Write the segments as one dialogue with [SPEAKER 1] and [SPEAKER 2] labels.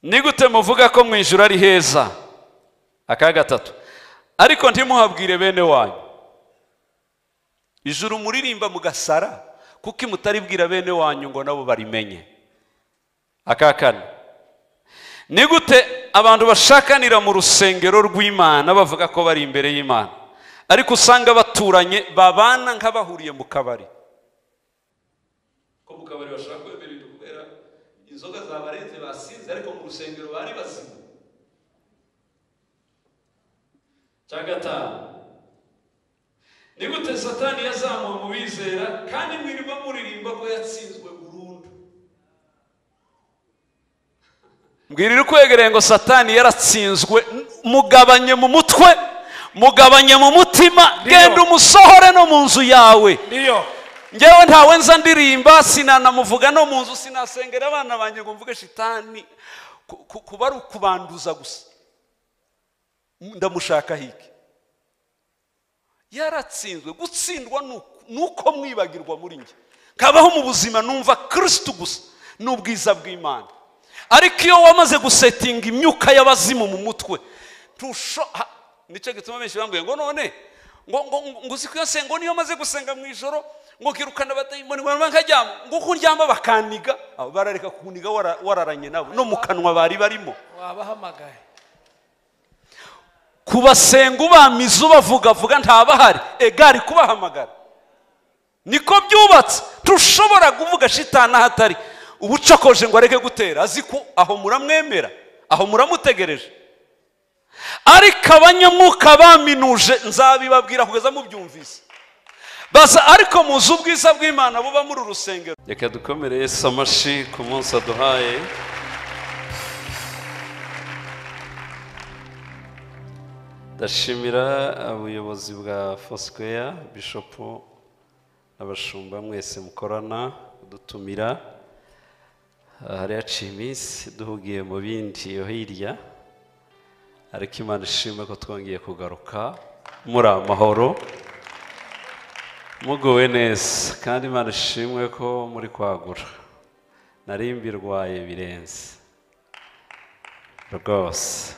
[SPEAKER 1] Ni gute muvuga ko mu ijuru ari heza? Aka gatatu, ariko ntimuhabwire bene wanyu. Ijuru muririmba mugasara, kuko mutaribwira bene wanyu ngo nabo barimenye. Aka kane, ni gute abantu bashakanira mu rusengero rw'Imana bavuga ko bari imbere y'Imana, ariko usanga baturanye babana nk'abahuriye mu kabari? Ko mu kabari bashaka kwemera ibintu kubera inzoga zabarenze basinze, ariko mu rusengero bari bazima. Cya gatanu, ni gute Satani yazamuwe mu bizera kandi mwirirwa muririmba ko yatsinzwe burundu? Mbwirira ukwegereye ngo Satani yaratsinzwe, mugabanye mu mutwe, mugabanye mu mutima, genda umusohore no mu nzu yawe. Ngewe ntawe nza ndirimba, sinanamuvuga no mu nzu, sinasengera abana banjye ngo mvuge shitani, kuba ari ukubanduza gusa. Ndamushaka hiki? Yaratsinzwe. Gutsindwa nuko mwibagirwa muri njye, kabaho mu buzima numva Kristo gusa n'ubwiza bw'Imana. Ariko iyo wamaze gusetinga imyuka y'abazimu mu mutwe, nicyo gituma benshi bambwiye ngo none ngo ngo uzi ko iyo nsengo niyo maze gusenga mu ijoro ngo kirukana abadayimoni ngo nkaryama, ngo uko uryama bakaniga, barareka kuniga wararanye nabo no mu kanwa bari barimo.
[SPEAKER 2] Wabahamagaye
[SPEAKER 1] kubasenga ubamiza ubavuga vuga ntabahari, egari kubahamagara. Niko byubatse. Tushobora kuvuga shitani ahatari ubucokoje ngo areke gutera, azi ko aho muramwemera, aho muramutegereje. Ariko abanyamwuka baminuje nzabibabwira kugeza mubyumvise. Baza ariko muzi ubwiza bw'Imana buba muri urusengero. Reka dukomere Yesu amashi ku munsi aduhaye. Ndashimira ubuyobozi bwa Foursquare, Bishop n'abashumba mwese mukorana kudutumira. Hari haciye iminsi duhugiye mu bindi iyo hirya, ariko Imana ishimwe ko twongeye kugaruka muri amahoro, mugowe neza, kandi Imana ishimwe ko muri kwagura. Nari mbirwaye birenze rwose,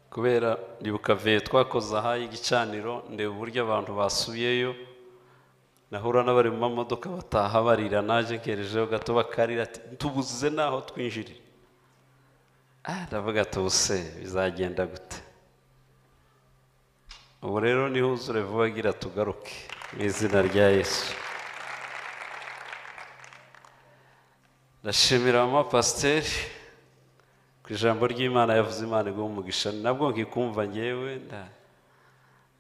[SPEAKER 1] kubera ndibuka veye twakoze aha y'igicaniro, ndeba uburyo abantu basubiyeyo, nahura n'abari mu mamodoka bataha barira, naje nkerejeho gato bakarira ati tubuze naho twinjirira. Ndavuga tubuse bizagenda gute? Ubu rero nihuzure vuba gira tugaruke mu izina rya Yesu. Ndashimira mama pasiteri ku ijambo ry'Imana yavuze, Imana iguhe umugisha. Nabwo nkikumva ngewe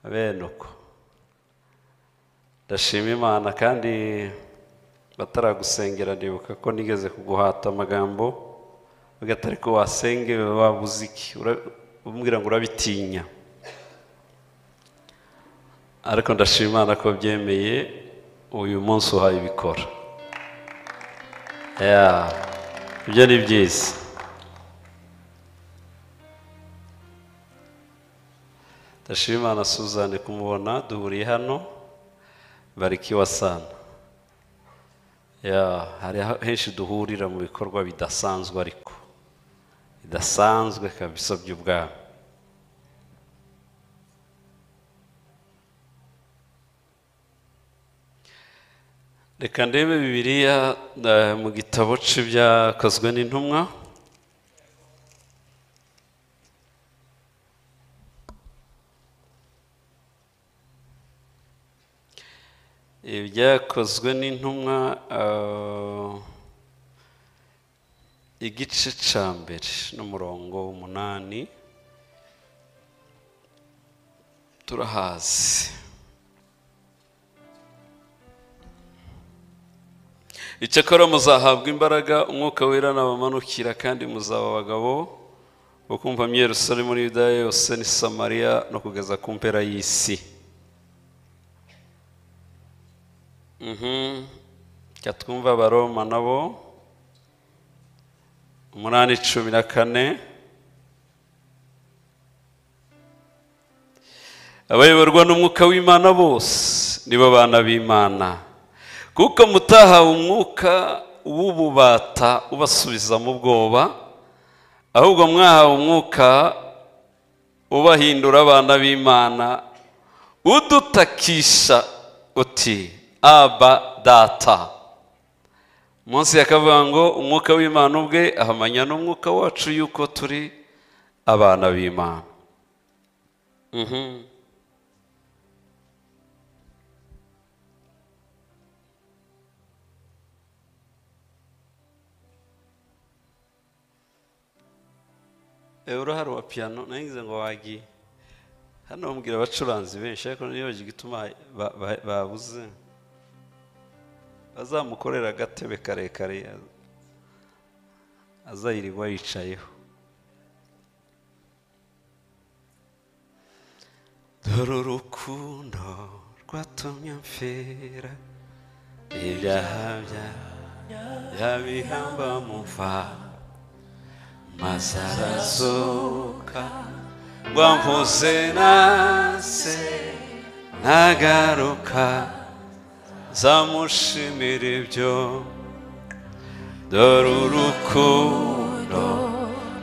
[SPEAKER 1] bene uko. Ndashima Imana kandi bataragusengera ndibuka ko nigeze kuguhata amagambo ugatari ko wasenge wabuze iki, umbwira ngo urabitinya, ariko ndashima Imana ko byemeye uyu munsi uhaye ibikora. Ibyo ni byiza. Ndashima Imana Suzanne kumubona duhuriye hano, barikiwa sana. Hari henshi duhurira mu bikorwa bidasanzwe, ariko bidasanzwe kabisa by'ubwami. Reka ndebe Bibiliya mu gitabo c'ibyakozwe n'intumwa. Ibyakozwe n'intumwa igice ca mbere n'umurongo 8 turahazi. Icyakora muzahabwa imbaraga umwuka wera nabamanukira, kandi muzaba abagabo bo kumva mu Yerusalemu, muri Yudaya yose ni Samariya no kugeza ku mpera y'isi. Twumva Abaroma nabo 8:14. Abayoborwa n'umwuka w'Imana bose nibo bana b'Imana, kuko mutahawe umwuka w'ububata ubasubiza mu bwoba, ahubwo mwahawe umwuka ubahindura abana b'Imana, udutakisha uti Aba Data. Munsi yakavuga ngo umwuka w'Imana ubwe ahamanya n'umwuka wacu yuko turi abana b'Imana. Uruhare wa piano nagize ngo wagiye hano bambwira abacuranzi benshi, ariko niyo gituma babuze bazamukorera agatebe karekare azayirirwa yicayeho. Dore urukundo rwatumye mfera ibyaha byabihamba mumva, maze arazuka rwampuze nase ntagaruka, nzamushimira ibyo. Dore urukundo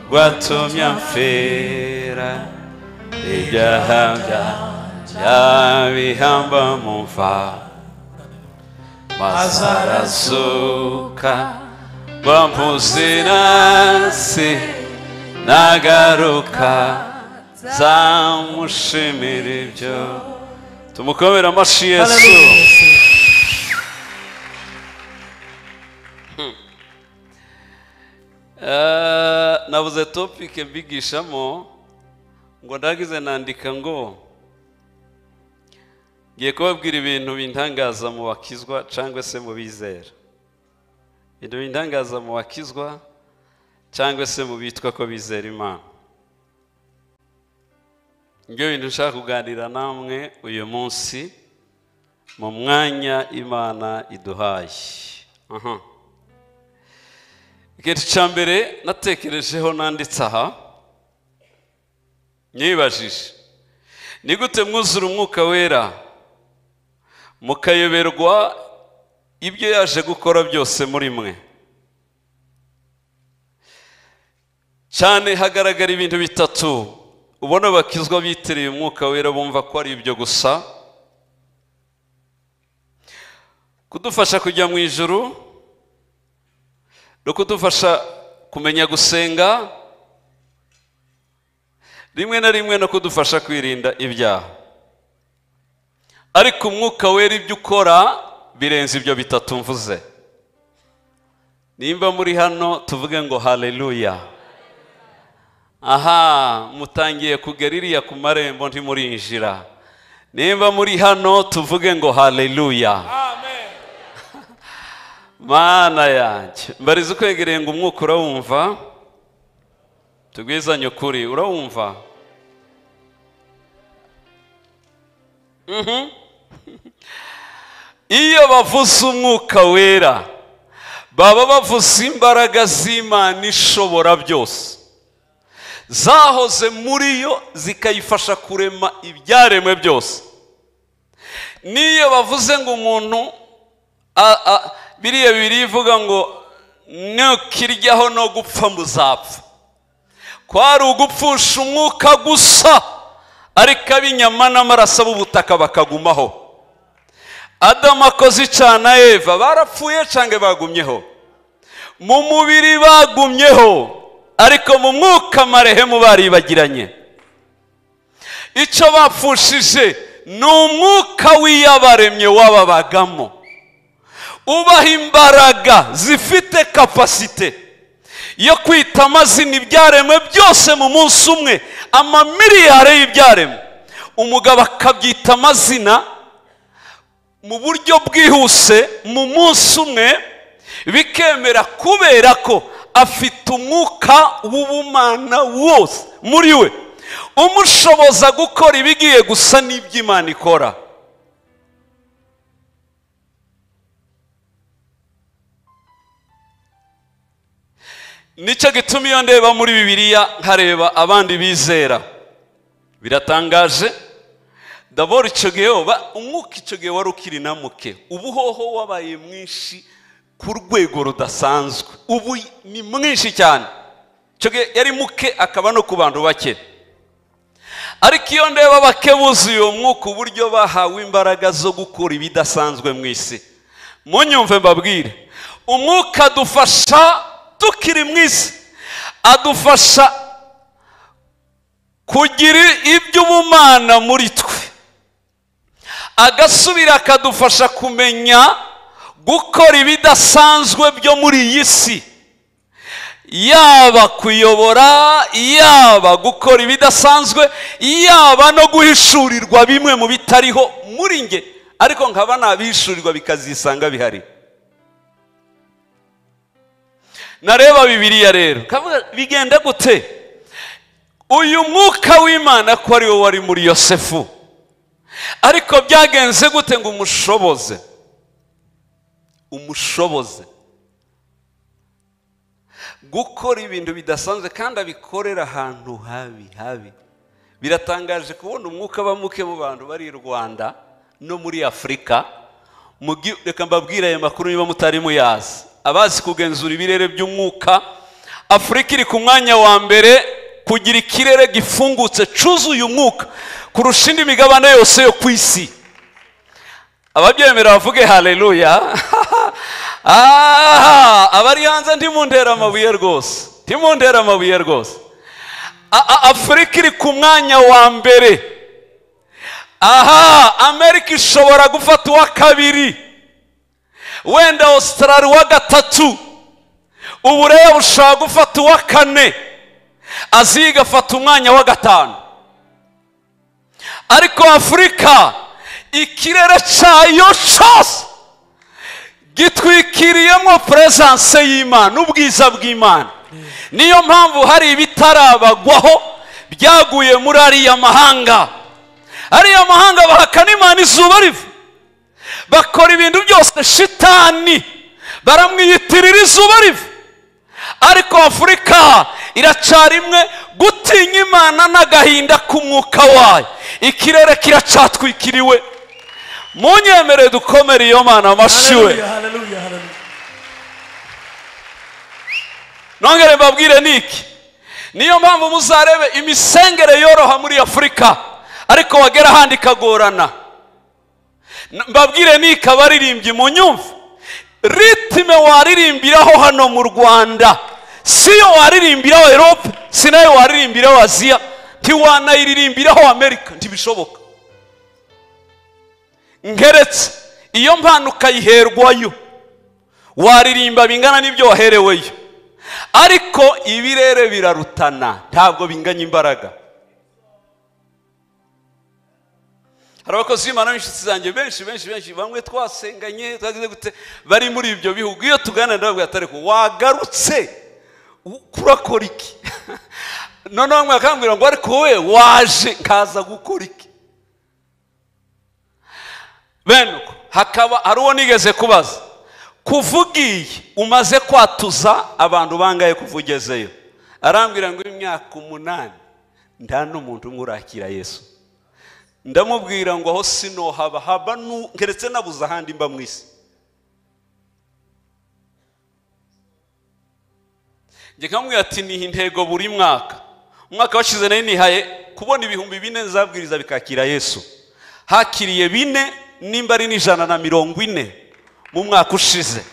[SPEAKER 1] rwatumye mfera ibyaha byabihamba mumva, maze arazuka rwampuze nase nagaruka, nzamushimira ibyo. Tumukomere amashyi Yesu. Nabuze topic mbigishamo ngo ndagize nandika ngo ngiye kubabwira ibintu bintangaza mu bakizwa cyangwa se mu bizera. Ibintu bintangaza mu bakizwa cyangwa se mu bitwa ko bizera Imana. Ngiye bintu nshaka kuganira namwe uyu munsi mu mwanya Imana iduhaye. Ikintu cya mbere natekerejeho nanditse aha, nibajije ni gute mwuzura umwuka wera mukayoberwa ibyo yaje gukora byose muri mwe. Cyane hagaragara ibintu bitatu ubona bakizwa biteriye umwuka wera bumva ko ari ibyo gusa: kudufasha kujya mu ijuru, no kudufasha kumenya gusenga rimwe na rimwe, no kudufasha kwirinda ibyaha. Ariko umwuka wera ibyo ukora birenze ibyo bitatu mvuze. Nimba muri hano tuvuge ngo haleluya. Aha mutangiye kugera iriya ku marembo ntimurinjira. Nimba muri hano tuvuge ngo haleluya. Amen. Mana yanjye, mbariza ukwegereye ngo umwuka urawumva? Tugwizanye ukuri, urawumva? Iyo bavuze umwuka wera baba bavuze imbaraga z'Imana ishobora byose, zahoze muri yo zikayifasha kurema ibyaremwe byose. Niyo bavuze ngo umuntu biriya bibiri ivuga ngo nukiryaho no gupfa muzapfa, kwari ugupfusha umwuka gusa, ariko ab'inyama n'amaraso b'ubutaka bakagumaho. Adamu akoze icyaha na Eva barapfuye cyangwa bagumyeho? Mu mubiri bagumyeho, ariko mu mwuka marehemu baribagiranye. Icyo bapfushije ni umwuka w'iyabaremye wababagamo, ubaha imbaraga zifite kapasite yo kwita amazina ibyaremwe byose mu munsi umwe, amamiliyari y'ibyaremwe. Umugabo akabyita amazina mu buryo bwihuse mu munsi umwe, bikemera kubera ko afite umwuka w'ubumana wose muri we, umushoboza gukora ibigiye gusa n'iby'Imana ikora. Nicyo gituma iyo ndeba muri Bibiliya nkareba abandi bizera, biratangaje. Dabora icyo gihe umwuka icyo gihe wari ukiri namuke, ubuhoho wabaye mwinshi ku rwego rudasanzwe. Ubu ni mwinshi cyane, yari muke akaba no ku bantu bake. Ariko iyo ndeba bake buzuye uwo mwuka, uburyo bahawe imbaraga zo gukora ibidasanzwe mu isi. Munyumve mbabwire, umwuka adufasha tukiri mu isi, adufasha kugira iby'ubumana muri twe, agasubira akadufasha kumenya gukora ibidasanzwe byo muri iyi si, yaba kuyobora, yaba gukora ibidasanzwe, yaba no guhishurirwa bimwe mu bitariho muri nge, ariko nkaba nabishurirwa bikazisanga bihari. Nareba Bibiliya rero kavuga bigenda gute uyu mwuka w'Imana ko ari wo wari muri Yosefu, ariko byagenze gute ngo umushoboze gukora ibintu bidasanzwe kandi abikorera ahantu habi habi. Biratangaje kubona umwuka bamuke mu bantu bari i Rwanda no muri Afurika. Reka mbabwire aya makuru niba mutari muyazi, abazi kugenzura ibirere by'umwuka. Afurika iri ku mwanya wa mbere kugira ikirere gifungutse cyuzuye umwuka kurusha indi migabane yose yo ku isi. Ababyemera bavuge haleluya. Abari hanze ntimundera amabuye rwose, ntimundera amabuye rwose. Afurika iri ku mwanya wa mbere. Aha, Amerika ishobora gufata uwa kabiri, wenda Australia uwa gatatu, Ubureya bushobora gufata uwa kane, Aziya igafata umwanya wa gatanu. Ariko Afurika ikirere cyayo cyose gitwikiriyemo presence y'Imana, ubwiza bw'Imana. Niyo mpamvu hari ibitarabagwaho byaguye muri ariya mahanga. Ariya mahanga bahakana Imana izuba riva, bakora ibintu byose shitani baramwiyitirira izuba riva. Ariko Afurika iracara imwe gutinya Imana n'agahinda k'umwuka wayo, ikirere kiracatwikiriwe. Munyemere dukomere iyo Mana amashiwe. Nongere mbabwire niki, niyo mpamvu muzarebe imisengere yoroha muri Afurika, ariko wagera ahandi ikagorana. Mbabwire niki, abaririmbyi munyumve, ritime waririmbiraho hano mu Rwanda siyo waririmbiraho Europe, si nayo waririmbiraho Aziya, ntiwanayiririmbiraho Amerika, ntibishoboka. Ngeretse iyo mpano ukayiherwayo, waririmba bingana n'ibyo wahereweyo, ariko ibirere birarutana, ntabwo binganya imbaraga. Hari abakozi b'Imana b'inshuti zanjye benshi benshi benshi, bamwe twasenganye twagize gute, bari muri ibyo bihugu. Iyo tuganira ndababwira ati ariko wagarutse kurakora iki? Noneho bamwe bakambwira ngo ariko wowe waje nkaza gukora iki? Bene uko hakaba hari uwo nigeze kubaza, kuvugiye umaze kwatuza abantu bangaye kuvugezeyo? Arambwira ngo imyaka 8 nta n'umuntu umwe urakira Yesu. Ndamubwira ngo aho sinohaba haba nkeretse nabuze ahandi mba mu isi. Njye nkamubwira ati niha intego buri mwaka. Umwaka washize nari nihaye kubona 4000 nzabwiriza bikakira Yesu. Hakiriye 4 nimba ari 140 mu mwaka ushize.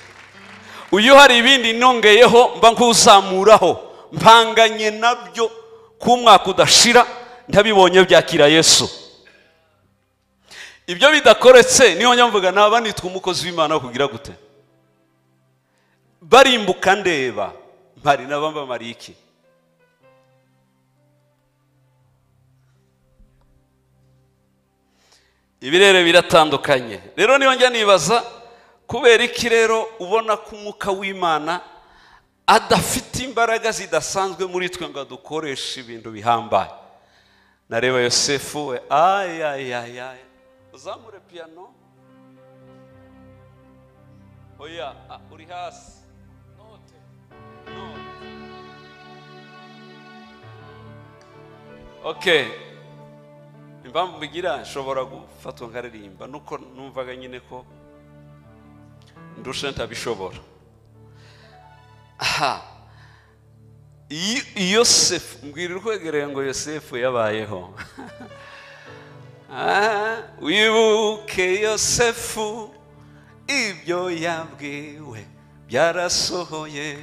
[SPEAKER 1] Uyu hari ibindi nongeyeho mba nkuzamuraho, mpanganye nabyo ku mwaka udashira ntabibonye byakira Yesu. Ibyo bidakoretse niyo njya naba nitwa umukozi w'Imana kugira gute? Barimbuka ndeba mpari nabamba iki? Ibirere biratandukanye. Rero niyo njya nibaza kubera iki rero ubona ko umwuka w'Imana adafite imbaraga zidasanzwe muri twe ngo adukoreshe ibintu bihambaye. Nareba Yosefu we, ay ay ay ay, uzamure piano. Oya, uri hasi. Note. Note. Okay. Impamvu mbigira nshobora gufatwa nkaririmba nuko numvaga nyine ko ndusha ntabishobora. Aha, Yosefu, mbwira ukwegereye ngo Yosefu yabayeho. Wibuke Yosefu, ibyo yabwiwe byarasohoye,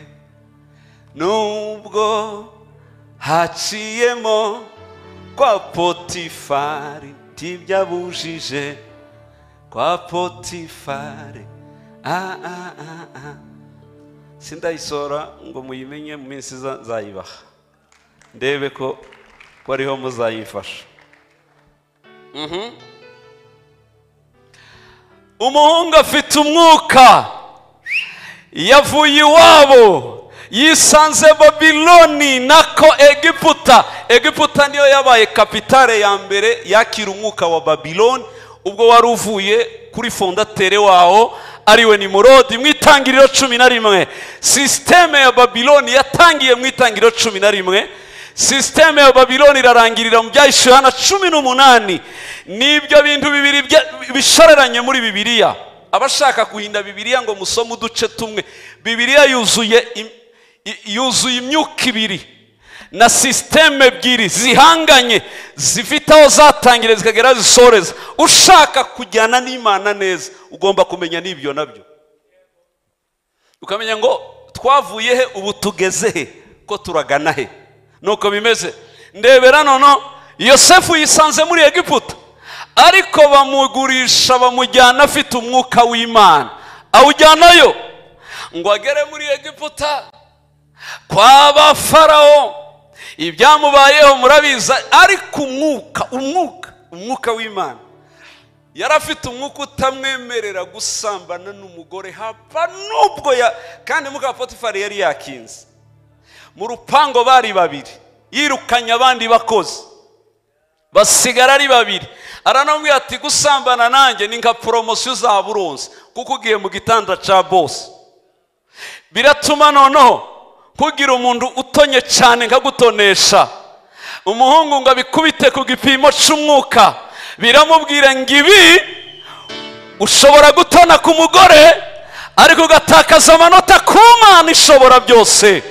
[SPEAKER 1] nubwo haciyemo kwa Potifari ntibyabujije, kwa Potifari. Sindayisora ngo muyimenye, mu minsi nzayibaha, ndebe ko ariho muzayifasha. Umuhungu afite umwuka, yavuye iwabo, yisanze Babiloni nako Egiputa. Egiputa niyo yabaye kapitale ya mbere yakira umwuka wa Babiloni, ubwo wari uvuye kuri fondatere wawo ariwe Nimurodi mu itangiriro 11. Systeme ya Babiloni yatangiye mu itangiriro 11. Systeme ya Babiloni irarangirira mu byahishuwe Yohana 18. Nibyo bintu bibiri bishoreranye muri Bibiliya. Abashaka guhinda Bibiliya ngo musome uduce tumwe, Bibiliya yuzuye imyuka ibiri na systeme ebyiri zihanganye, zifite aho zatangire zikagera zisoreza. Ushaka kujyana n'Imana neza ugomba kumenya n'ibyo nabyo, ukamenya ngo twavuye he, ubu tugeze he, ko turagana he. Nuko bimeze. Ndebera nono Yosefu yisanze muri Egiputa, ariko bamugurisha bamujyana afite umwuka w'Imana, awujyanayo ngo agere muri Egiputa kwa ba Farao. Ibyamubayeho murabiza, ariko umwuka w'Imana yari afite umwuka utamwemerera gusambana n'umugore hapa nubwo ya, kandi muka Potifari yari yakinze mu rupango, bari babiri, yirukanye abandi bakozi basigara ari babiri. Aranamubwira ati gusambana nanjye ni nka poromosiyo za buronze, kuko ugiye mu gitanda ca boss, biratuma noneho kugira umuntu utonye cyane nkagutonesha. Umuhungu ngo abikubite ku gipimo c'umwuka, biramubwira ngo ibi ushobora gutona ku mugore ariko ugatakaza amanota ku Mana ishobora byose.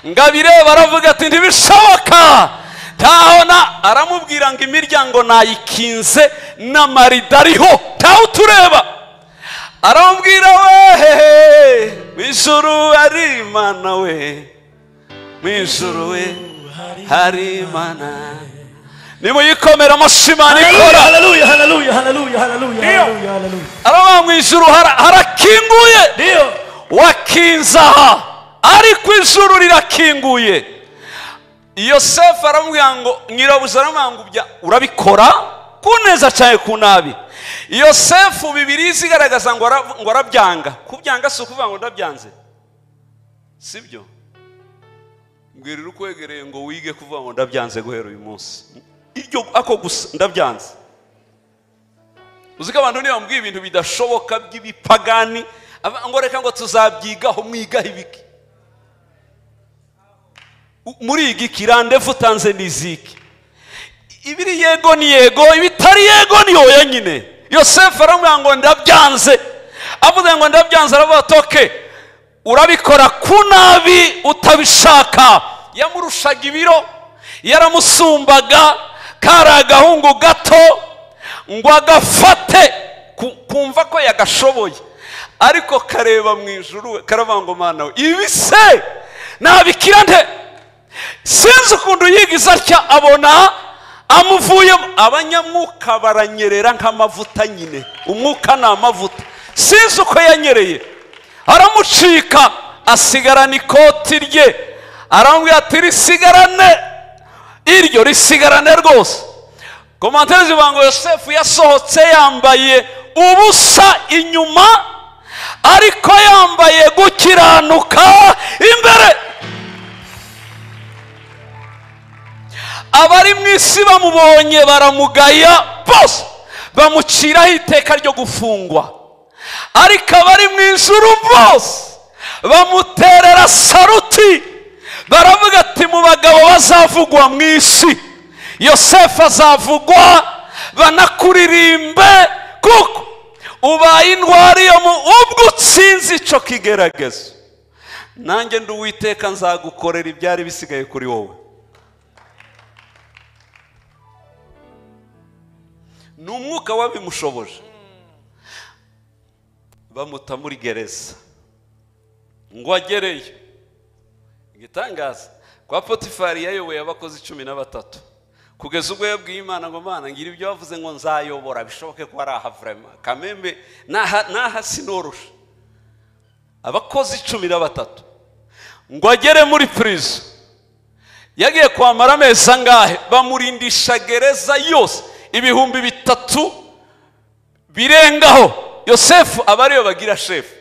[SPEAKER 1] Ngabireba aravuga ati ntibishoboka. Tahona aramubwira ngo imiryango nayikinze n'amarido ariho, ntawe utureba. Aramubwira wehehe, mw'ijuru hari Imana we, mw'ijuru we hari Imana. Nimuyikomera amashyi Imana ikora.
[SPEAKER 2] Haleluya, haleluya, haleluya, haleluya, haleluya.
[SPEAKER 1] Aravuga mw'ijuru harakinguye, wakinze aha, ariko ijuru rirakinguye. Yosefu aramubwira ngo nyirabuja aramubwira ngo urabikora ku neza cyane ku nabi. Yosefu Bibiliya izigaragaza ngo arabyanga. Kubyanga si ukuvuga ngo ndabyanze, sibyo? Mbwirira ukwegereye ngo wige kuvuga ngo ndabyanze guhera uyu munsi, iryo ako gusa ndabyanze. Uzi ko abantu niba bambwiye ibintu bidashoboka by'ibipagani, ngo reka ngo tuzabyigaho, mwigaho ibiki muri iki randevu utanze n'iziki, ibiri yego ni yego, ibitari yego ni oya nyine. Yosefu aramubwira ngo ndabyanze. Avuze ngo ndabyanze, aravuga ati okay, urabikora ku nabi utabishaka. Yamurushaga ibiro, yaramusumbaga, kari agahungu gato ngo agafate, kumva ko yagashoboye, ariko kareba mu ijuru karavuga ngo Mana we, ibi se nabikira nte? Sinzi ukuntu yigiza atya, abona amuvuyemo. Abanyamwuka baranyerera nk'amavuta nyine, umwuka ni amavuta. Sinzi uko yanyereye, aramucika, asigarana ikoti rye. Aramubwira ati risigarane, iryo risigarane rwose. Komantere zivuga ngo Yosefu yasohotse yambaye ubusa inyuma, ariko yambaye gukiranuka imbere. Abari mu isi bamubonye baramugaya bose, bamuciraho iteka ryo gufungwa, ariko abari mu ijuru bose bamuterera saruti, baravuga ati mu bagabo bazavugwa mu isi Yosefu azavugwa, banakuririmbe kuko ubaye intwari yo mu ubwo utsinze ico kigeragezo. Nanjye ndi Uwiteka nzagukorera ibyari bisigaye kuri wowe. Ni umwuka wabimushoboje. Bamuta muri gereza ngo agereyo. Igitangaza kwa Potifari yayoboye abakozi 13 kugeza ubwo yabwiye Imana ngo Mana ngira ibyo wavuze ngo nzayobora bishoboke ko ari aha vraiment kamembe naha sinorusha abakozi 13 ngo agere muri prison. Yagiye kwamara amezi angahe? Bamurindisha gereza yose 3000 birengaho. Yosefu aba ariyo bagira shefu.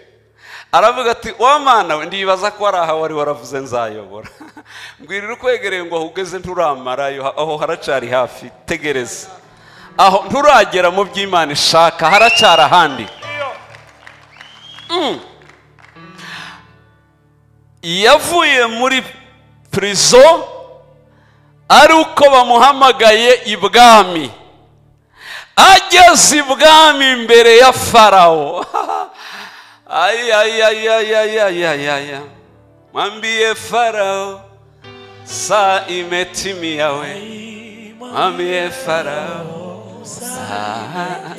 [SPEAKER 1] Aravuga ati wa Mana we ndibaza ko ari aha wari waravuze nzayobora. Mbwirira ukwegereye ngo aho ugeze nturamarayo, aho haracari hafi, tegereza. Aho nturagera mu by'Imana ishaka, haracyari ahandi. Yavuye muri prison ari uko bamuhamagaye ibwami. Ageze ibwami imbere ya Farao. Ay ay ay ay ay ay ay ay. Mwambie Farao saa imetimia we. Mwambie Farao saa.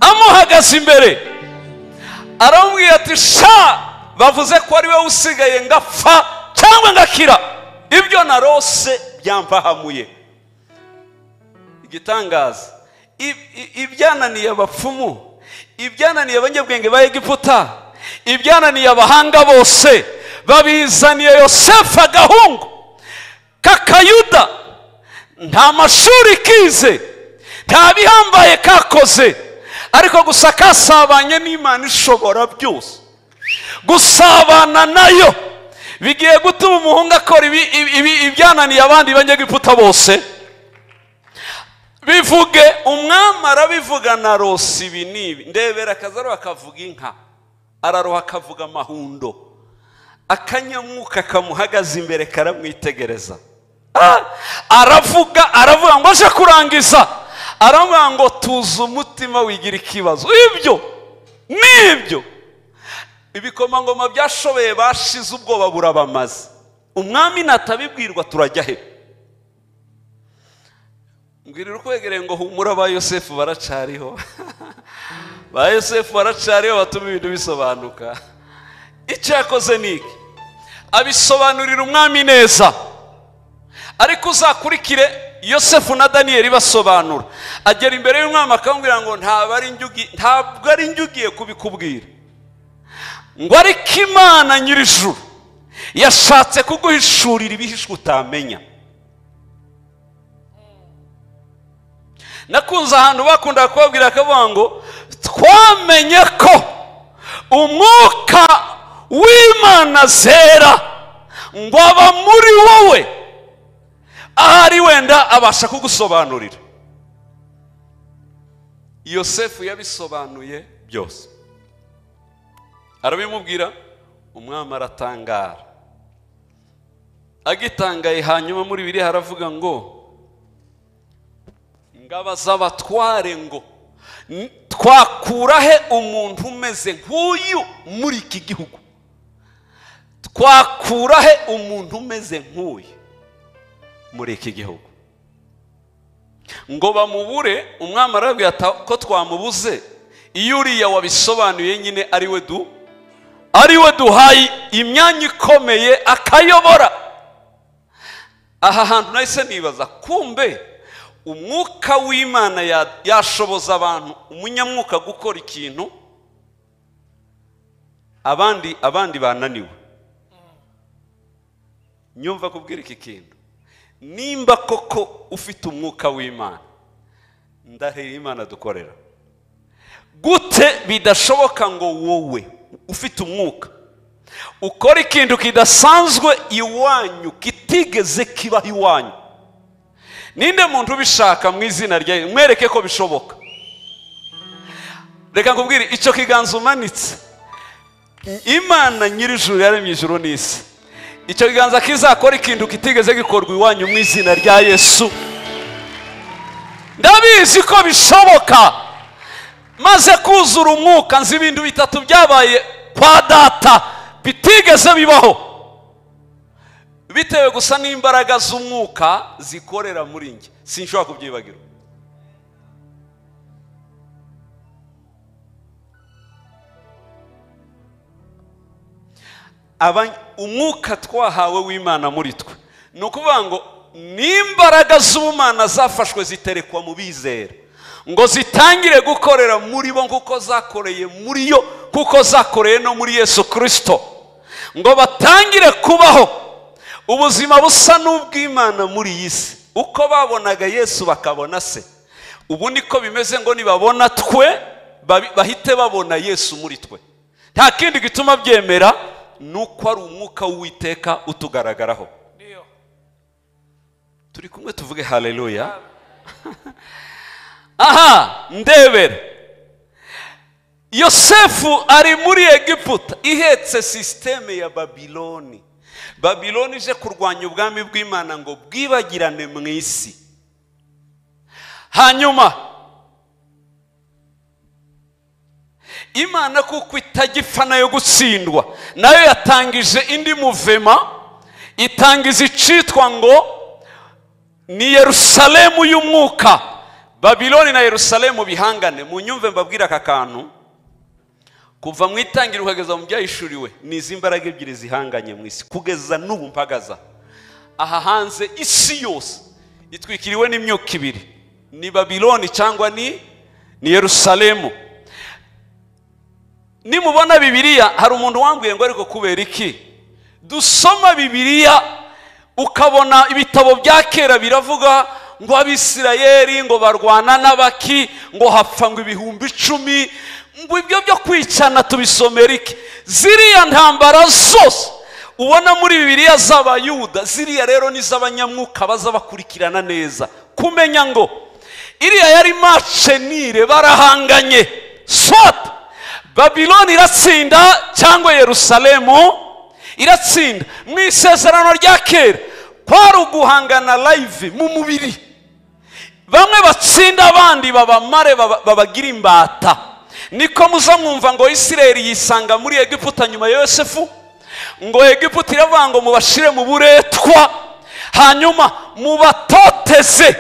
[SPEAKER 1] Amuhagaze imbere aramubwira ati sha bavuze ko ari we usigaye ngapfa cyangwa ngakira, ibyo narose byampahamuye. Igitangaza ibyananiye abapfumu, ibyananiye abanyabwenge ba Egiputa, ibyananiye abahanga bose, babizaniye Yosefu agahungu kakayuda, nta mashuri kize, nta bihambaye kakoze, ariko gusa kasabanye n'Imana ishobora byose. Gusabana nayo bigiye gutuma umuhungu akora ibyananiye abandi banyegiputa bose. Bivuge umwami arabivuga na rosi ibi nibi. Ndebera akazaro akavuga inka, araroha akavuga amahundo, akanyamwuka kamuhagaze imbere karamwitegereza. Aravuga aravuga ngo aje kurangiza, aravuga ngo tuza umutima wigira ikibazo. Ibyo nibyo ibikomangoma byashobeye bashize ubwoba burabamaze. Umwami natabibwirwa turajya he? Mbwirira ukwegereye ngo humura ba Yosefu baracariho. Ba Yosefu baracariho batuma ibintu bisobanuka. Icyo yakoze ni iki? Abisobanurira umwami neza. Ariko uzakurikire Yosefu na Daniyeli basobanura. Agera imbere y'umwami akamubwira ngo ntabwo ari njye kubikubwira, ngo ariko Imana nyir'ijuru yashatse kuguhishurira ibihishwe utamenya. Nakunze ahantu bakunda kubabwira akavuga ngo twamenye ko umwuka w'Imana zera ngo aba muri wowe, ahari wenda abasha kugusobanurira. Yosefu yabisobanuye byose, arabimubwira. Umwami aratangara. Agitangaye hanyuma muri biri haravuga ngo ngabaza abatware ngo twakura he umuntu umeze nk'uyu muri iki gihugu? Twakura he umuntu umeze nk'uyu muri iki gihugu? Ngo bamubure. Umwami arabwira ko twamubuze, iyo uriya wabisobanuye nyine ariwe duhaye imyanya ikomeye akayobora. Aha hantu nahise nibaza, kumbe umwuka w'Imana yashoboza abantu, umunyamwuka gukora ikintu abandi bananiwe. Nyumva kubwira iki kintu, nimba koko ufite umwuka w'Imana, ndahera Imana dukorera gute bidashoboka ngo wowe ufite umwuka ukora ikintu kidasanzwe iwanyu, kitigeze kibaho iwanyu? Ninde muntu ubishaka mu izina rye mwereke ko bishoboka? Reka nkubwire, icyo kiganza umanitse, Imana nyir'ijuru yaremye ijuru n'isi, icyo kiganza kizakora ikintu kitigeze gikorwa iwanyu mu izina rya Yesu. Ndabizi ko bishoboka. Maze kuzura umwuka nzi ibintu bitatu byabaye kwa data Bitigeze bibaho, bitewe gusa n'imbaraga z'umwuka zikorera muri njye. Sinshobora kubyibagirwa. Umwuka twahawe w'Imana muri twe, ni ukuvuga ngo n'imbaraga z'ubumana zafashwe ziterekwa mu bizera ngo zitangire gukorera muri bo kuko zakoreye muri yo, kuko zakoreye no muri Yesu Kristo, ngo batangire kubaho ubuzima busa n'ubw'Imana muri iyi si. Uko babonaga Yesu bakabona se, ubu niko bimeze, ngo nibabona twe bahite babona Yesu muri twe. Nta kindi gituma byemera nuko ari umwuka w'Uwiteka utugaragaraho. Turi kumwe, tuvuge haleluya. Aha ndebera, Yosefu ari muri Egiputa ihetse systeme ya Babiloni. Babiloni ije kurwanya ubwami bw'Imana ngo bwibagirane mu isi. Hanyuma Imana kuko itagifana yo gutsindwa, nayo yatangije indi muvema, itangiza icitwa ngo ni Yerusalemu y'umwuka. Babiloni na Yerusalemu bihangane. Munyumve mbabwira aka kantu, kuva mu itangiriro ukageza mu byahishuriwe, ni izi mbaraga ebyiri zihanganye mu isi kugeza n'ubu mpagaza aha hanze. Isi yose itwikiriwe n'imyuka ibiri, ni Babiloni cyangwa ni Yerusalemu. Nimubona Bibiliya, hari umuntu wambwiye ngo ariko kubera iki dusoma Bibiliya ukabona ibitabo bya kera biravuga ngo Abisirayeli ngo barwana n'abaki, ngo hapfa ngo 10,000, ngo ibyo byo kwicana tubisomera iki? Ziriya ntambara zose ubona muri Bibiliya z'Abayuda, ziriya rero ni z'abanyamwuka baza bakurikirana neza kumenya ngo iriya yari macenire, barahanganye. Swat Babiloni iratsinda cyangwa Yerusalemu iratsinda. Mu isezerano rya kera kwari uguhangana live mu mubiri, bamwe batsinda abandi babamare babagira imbata. Niko muza mwumva ngo Isirayeli yisanga muri Egiputa nyuma ya Yosefu, ngo Egiputa iravuga ngo mubashire mu buretwa, hanyuma mubatoteze.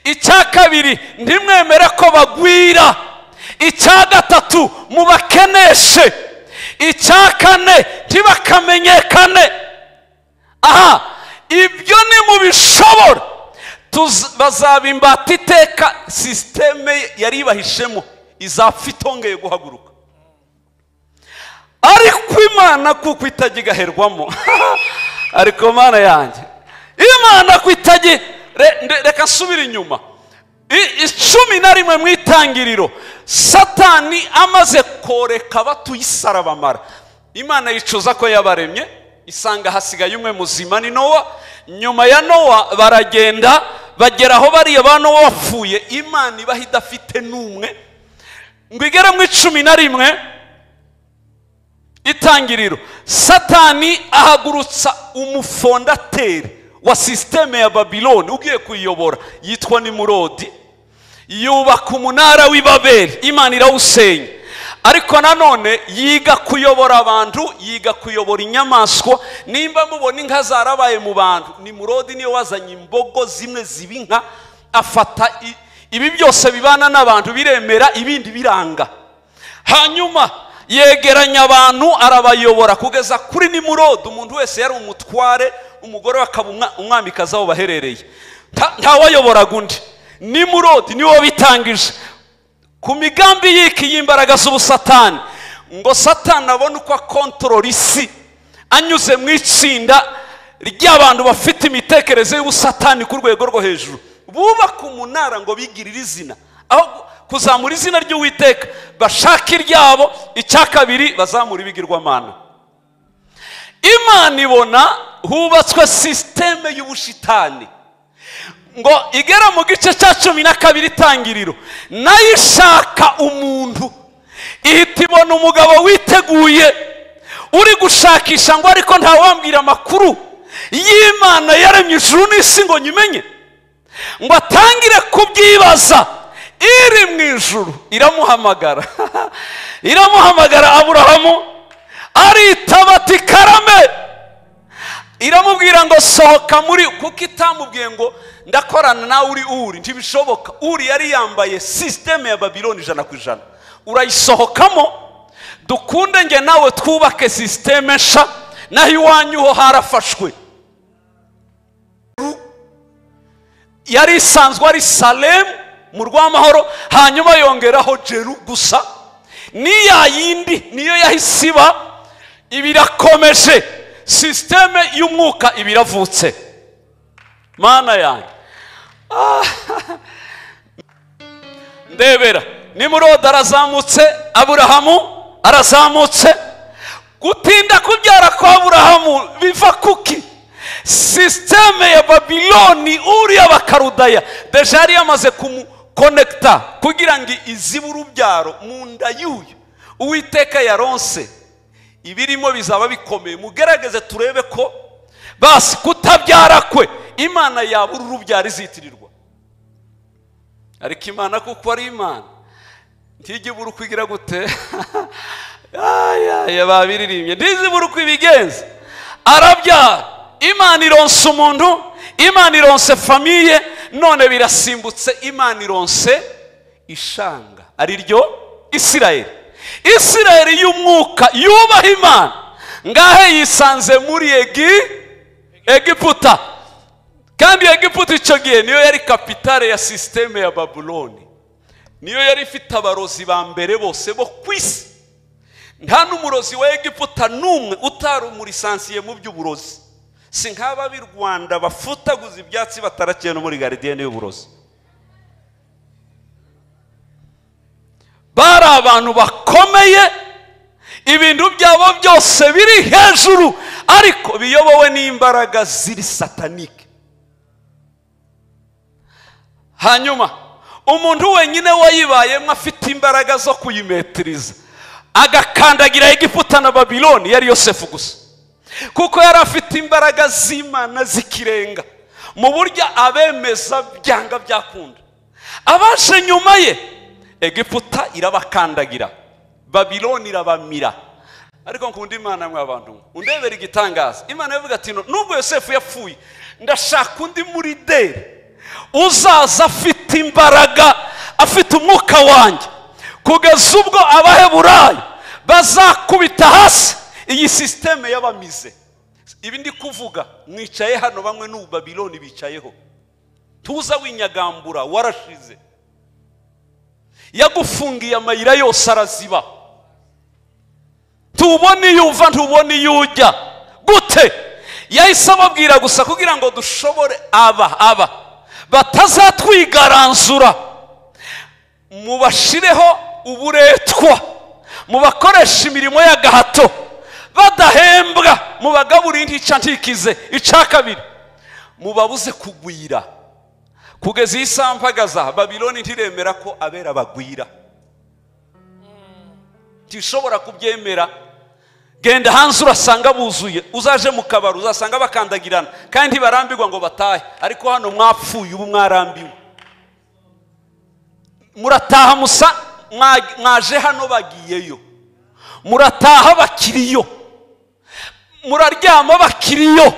[SPEAKER 1] Icya kabiri, ntimwemere ko bagwira. Icya gatatu, mubakeneshe. Icya kane, ntibakamenyekane. Aha ibyo nimubishobora bazaba imbata iteka. Systeme yari ibahishemo izapfa itongeye guhaguruka. Ariko Imana kuko itajya igaherwamo, ariko Mana yanjye, Imana ko itajya, reka nsubire inyuma 11 mu itangiriro, Satani amaze koreka abatuye isi arabamara. Imana yicuza ko yabaremye, isanga hasigaye umwe muzima ni Nowa. Nyuma ya Nowa baragenda bagera aho bariya ba Nowa bapfuye, Imana ibaha idafite n'umwe. Ngo igere mu 11 itangiriro, Satani ahagurutsa umufondateri wa systeme ya Babiloni ugiye kuyiyobora, yitwa Nimurodi. Yubaka umunara w'i Babeli, Imana irawusenya. Ariko nanone yiga kuyobora abantu, yiga kuyobora inyamaswa. Nimba mubona inka zarabaye mu bantu, Nimurodi niyo wazanye imbogo zimwe ziba inka, afata ibi byose bibana n'abantu biremera, ibindi biranga. Hanyuma yegeranya abantu arabayobora kugeza kuri Nimurodi. Umuntu wese yari umutware, umugore akaba umwamikazi aho baherereye, ntawayoboraga undi. Nimurodi niwo bitangije ku migambi yiki y'imbaraga z'ubusatani, ngo Satani abone uko akontorora isi anyuze mu itsinda ry'abantu bafite imitekerereze y'ubusatani ku rwego rwo hejuru. Bubaka umunara ngo bigirire izina, aho kuzamura izina ry'Uwiteka bashaka iryabo. Icya kabiri, bazamura ibigirwamana. Imana ibona hubatswe systeme y'ubushitani, ngo igera mu gice cya 12 itangiriro, nayo ishaka umuntu, ihita ibona umugabo witeguye uri gushakisha ngo ariko ntawambwira amakuru y'Imana yaremye ijuru n'isi ngo nyimenye, ngo atangire kubyibaza. Iri mu ijuru iramuhamagara, iramuhamagara Aburahamu, Aritaba ati karame. Iramubwira ngo sohoka muri, kuko itamubwiye ngo ndakorana nawe uri Uri, ntibishoboka. Uri yari yambaye systeme ya Babiloni 100%. Urayisohokamo, dukunde nge nawe twubake systeme nsha, naho iwanyu ho harafashwe. Yari isanzwe ari Salem mu rw'amahoro, hanyuma yongeraho Jeru gusa, niya yindi niyo yahise iba, ibirakomeje systeme y'umwuka ibiravutse. Mana yanjye, ndebera Nimurodi arazamutse, Aburahamu arazamutse. Gutinda kubyara kwa Aburahamu biva kuki? Systeme ya Babiloni uri abakarudaya deja yari yamaze kumukonekta kugira ngo izibe urubyaro mu nda y'uyu Uwiteka yaronse. Ibirimo bizaba bikomeye, mugerageze turebe ko basi kutabyara kwe Imana yabura urubyaro izitirirwa. Ariko Imana kuko ari Imana ntijya ibura uko igira gute. Aya babiririmbye, ntizibura uko ibigenza. Arabyara, Imana ironse umuntu, Imana ironse famiye, none birasimbutse, Imana ironse ishanga ari ryo Isirayeli. Isirayeli y'umwuka yubaha Imana, ngahe yisanze muri Egiputa. Kandi Egiputa icyo gihe niyo yari kapitale ya systeme ya Babuloni, niyo yari ifite abarozi ba mbere bose bo ku isi. Nta n'umurozi wa Egiputa n'umwe utari umurisansiye mu by'uburozi. Si nk'aba b'i Rwanda bafutaguza ibyatsi batarakiye no muri garidiyene y'uburozi. Bari abantu bakomeye, ibintu byabo byose biri hejuru, ariko biyobowe n'imbaraga ziri satanike. Hanyuma umuntu wenyine wayibayemo afite imbaraga zo kuyimetiriza agakandagira Egiputa na Babiloni yari Yosefu gusa, kuko yari afite imbaraga z'Imana zikirenga mu buryo abemeza byanga byakunda. Abaje nyuma ye Egiputa irabakandagira, Babiloni irabamira. Ariko nkunda Imana mwe abantu, undebera igitangaza. Imana yavuga ati nubwo Yosefu yapfuye, ndashaka undi muri deri uzaza afite imbaraga, afite umwuka wanjye, kugeza ubwo Abaheburayo bazakubita hasi iyi systeme y'abamize. Ibi ndi kuvuga mwicaye hano bamwe n'ubu Babiloni bicayeho. Tuza winyagambura warashize, yagufungiye amayira yose araziba, ntubona iyo uva, ntubona iyo ujya. Gute? Yahise ababwira gusa kugira ngo dushobore aba batazatwigaranzura, mubashireho uburetwa, mubakoresha imirimo y'agahato badahembwa, mubagaburire intica ntikize. Icya kabiri, mubabuze kugwira. Kugeza iyi sampagaza Babiloni ntiremera ko abera bagwira, ntishobora kubyemera. Genda hanze urasanga buzuye, uzaje mu kabari uzasanga bakandagirana, kandi ntibarambirwa ngo batahe. Ariko hano mwapfuye, ubu mwarambiwe, murataha musa mwaje hano bagiyeyo, murataha bakiriyo, muraryama bakiriyo,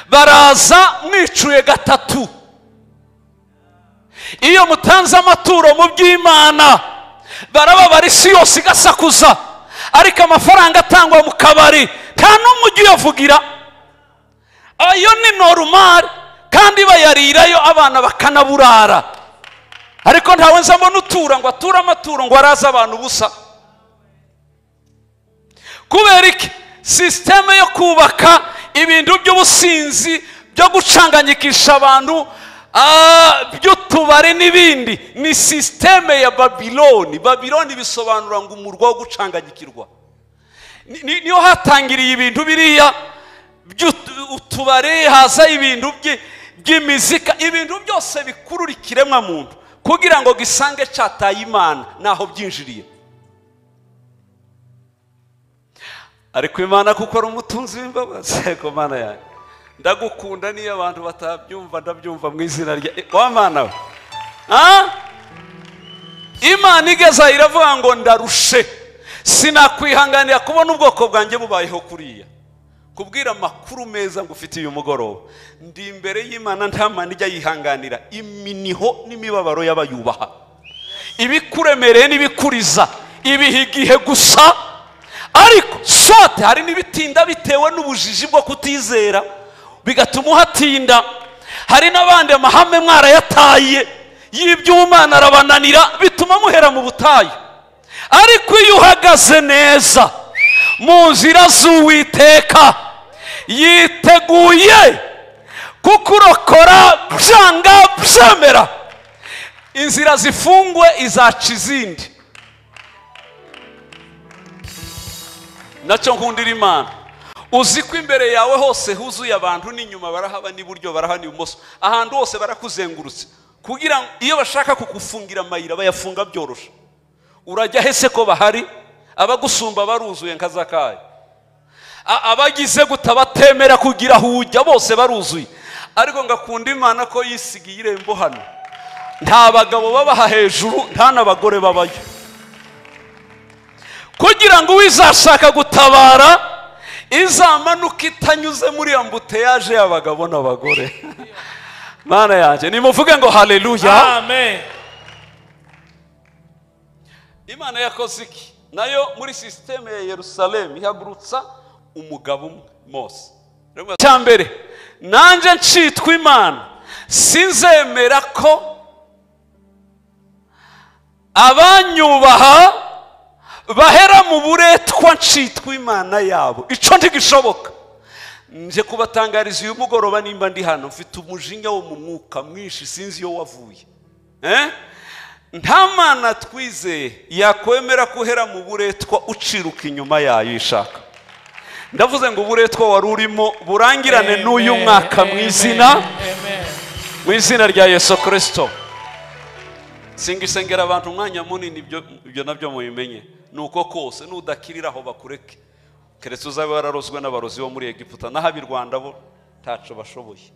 [SPEAKER 1] baraza mwicuye gatatu. Iyo mutanze amaturo mu by'Imana barababara, isi yose igasakuza, ariko amafaranga atangwa mu kabari nta n'umwe ujya uyavugira. Ayo ni normal, kandi bayarirayo abana bakanaburara. Ariko ntawe nzabona utura ngo ature amaturo ngo araze abantu ubusa. Kubera iki? Systeme yo kubaka ibintu by'ubusinzi byo gucanganyikisha abantu, by'utubare n'ibindi, ni systeme ya Babiloni. Babiloni bisobanura ngo umurwa wo gucanganyikirwa. Niyo hatangiriye ibintu biriya by'utubare, haza ibintu by'imizika, ibintu byose bikurura ikiremwa muntu kugira ngo gisange cyataye Imana naho byinjiriye. Ariko Imana kuko ari umutunzi w'imbabazi, ariko Mana yanjye ndagukunda, niyo abantu batabyumva ndabyumva mu izina rya wa Mana we. Imana igeza iravuga ngo ndarushe. Sinakwihanganira kubona ubwoko bwanjye bubayeho kuriya. Kubwira amakuru meza ngufitiye uyu mugoroba, ndi imbere y'Imana, nta mana ijya yihanganira iminiho n'imibabaro y'abayubaha. Ibikuremereye n'ibikuriza ibiha igihe gusa, ariko sote hari n'ibitinda bitewe n'ubujiji bwo kutizera bigatuma uhatinda. Hari n'abandi amahame mwarayataye y'iby'Imana arabananira bituma muhera mu butayu. Ariko iyo uhagaze neza mu nzira z'Uwiteka, yiteguye kukurokora byanga byemera. Inzira zifungwe izaca izindi. Nacyo nkundira Imana, uzi ko imbere yawe hose huzuye abantu, n'inyuma barahaba, n'iburyo baraha, n'ibumoso, ahantu hose barakuzengurutse, kugira ngo iyo bashaka kukufungira amayira bayafunga byoroshe. Urajya hese ko bahari? Abagusumba baruzuye nka Zakayo, abagize gutabatemera kugira aho ujya bose baruzuye. Ariko ngakunda Imana ko yisigiye irembo hano, nta bagabo babaha hejuru, nta n'abagore babayo, kugira ngo uwizashaka gutabara izamanuka itanyuze muri ambuteyaje y'abagabo n'abagore. Mana yanjye, nimuvuge ngo haleluya,
[SPEAKER 2] amen.
[SPEAKER 1] Imana yakoze iki? Nayo muri systeme ya Yerusalemu ihagurutsa umugabo umwe, Mose. Cya mbere, nanjye ncitwa Imana, sinzemera ko abanyubaha bahera mu buretwa ncitwa Imana yabo. Ico ntigishoboka. Nje kubatangariza uyu mugoroba, nimba ndi hano mfite umujinya wo mu mwuka mwinshi, sinzi iyo wavuye. Nta mana twizeye yakwemera kuhera mu buretwa uciruka inyuma yayo ishaka. Ndavuze ngo uburetwa wari urimo burangirane n'uyu mwaka mu izina rya Yesu Kristo. Singisengera abantu umwanya munini, ibyo nabyo mubimenye. Nuko kose nudakirira aho bakureke, keretse uzabe wararozwe n'abarozi bo muri Egiputa, naho ab'i Rwanda bo ntaco bashoboye.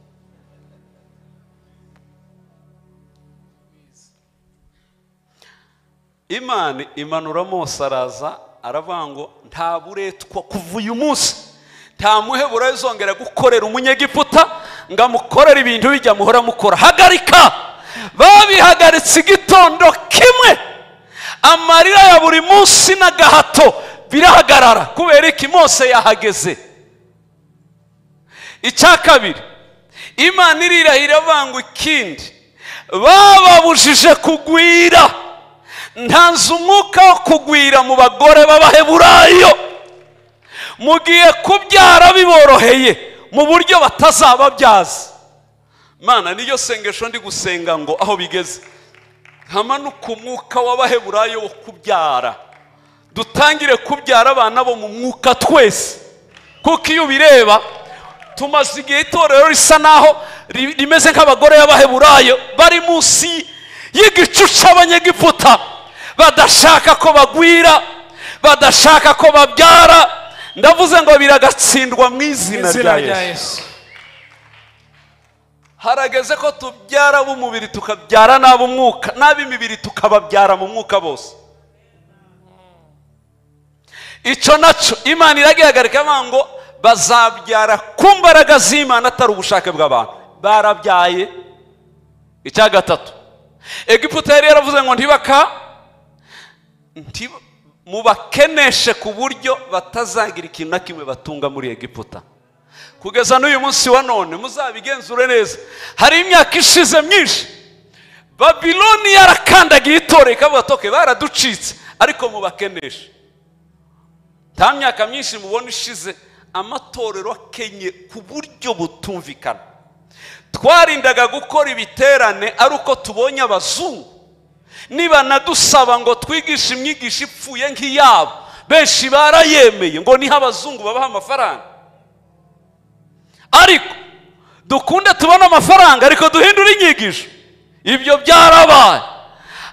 [SPEAKER 1] Imana imanura Mose araza aravuga ngo nta buretwa kuva uyu munsi, nta muheburayo uzongera gukorera umunyegiputa ngo amukorere ibintu bijya muhora mukora. Hagarika! Babihagaritse igitondo kimwe, amarira ya buri munsi n'agahato birahagarara. Kubera iki? Mose yahageze. Icya kabiri, Imana irirahira avuga ngo ikindi bababujije kugwira. Ntanze umwuka wo kugwira mu bagore b'Abaheburayo, mugiye kubyara biboroheye mu buryo batazababyaza. Mana, niyo sengesho ndi gusenga ngo aho bigeze hamanuka umwuka w'Abaheburayo wo kubyara, dutangire kubyara abana bo mu mwuka twese. Kuko iyo ubireba tumaze igihe itorero risa naho rimeze nk'abagore b'Abaheburayo bari munsi y'igicu cy'Abanyegiputa, badashaka ko bagwira, badashaka ko babyara. Ndavuze ngo biragatsindwa mu izina rya Yesu. Harageze ko tubyara b'umubiri tukabyara n'ab'umwuka, n'ab'imibiri tukababyara mu mwuka bose. Icyo naco Imana iragihagarika ngo bazabyara ku mbaraga z'Imana atari ubushake bw'abantu. Barabyaye. Icya gatatu, Egiputa yari yaravuze ngo mubakeneshe ku buryo batazagira ikintu na kimwe batunga muri Egiputa. Kugeza n'uyu munsi wa none muzabigenzure neza, hari imyaka ishize myinshi Babiloni yarakandagiye itorero ikavuga toke baraducitse, ariko mubakeneshe. Nta myaka myinshi mubona ishize amatorero akenye ku buryo butumvikana. Twarindaga gukora ibiterane ari uko tubonye abazungu, niba nadusaba ngo twigishe imyigisho ipfuye nk'iyabo, benshi barayemeye ngo niho abazungu babaha amafaranga. Ariko dukunde tubone amafaranga, ariko duhindure inyigisho. Ibyo byarabaye.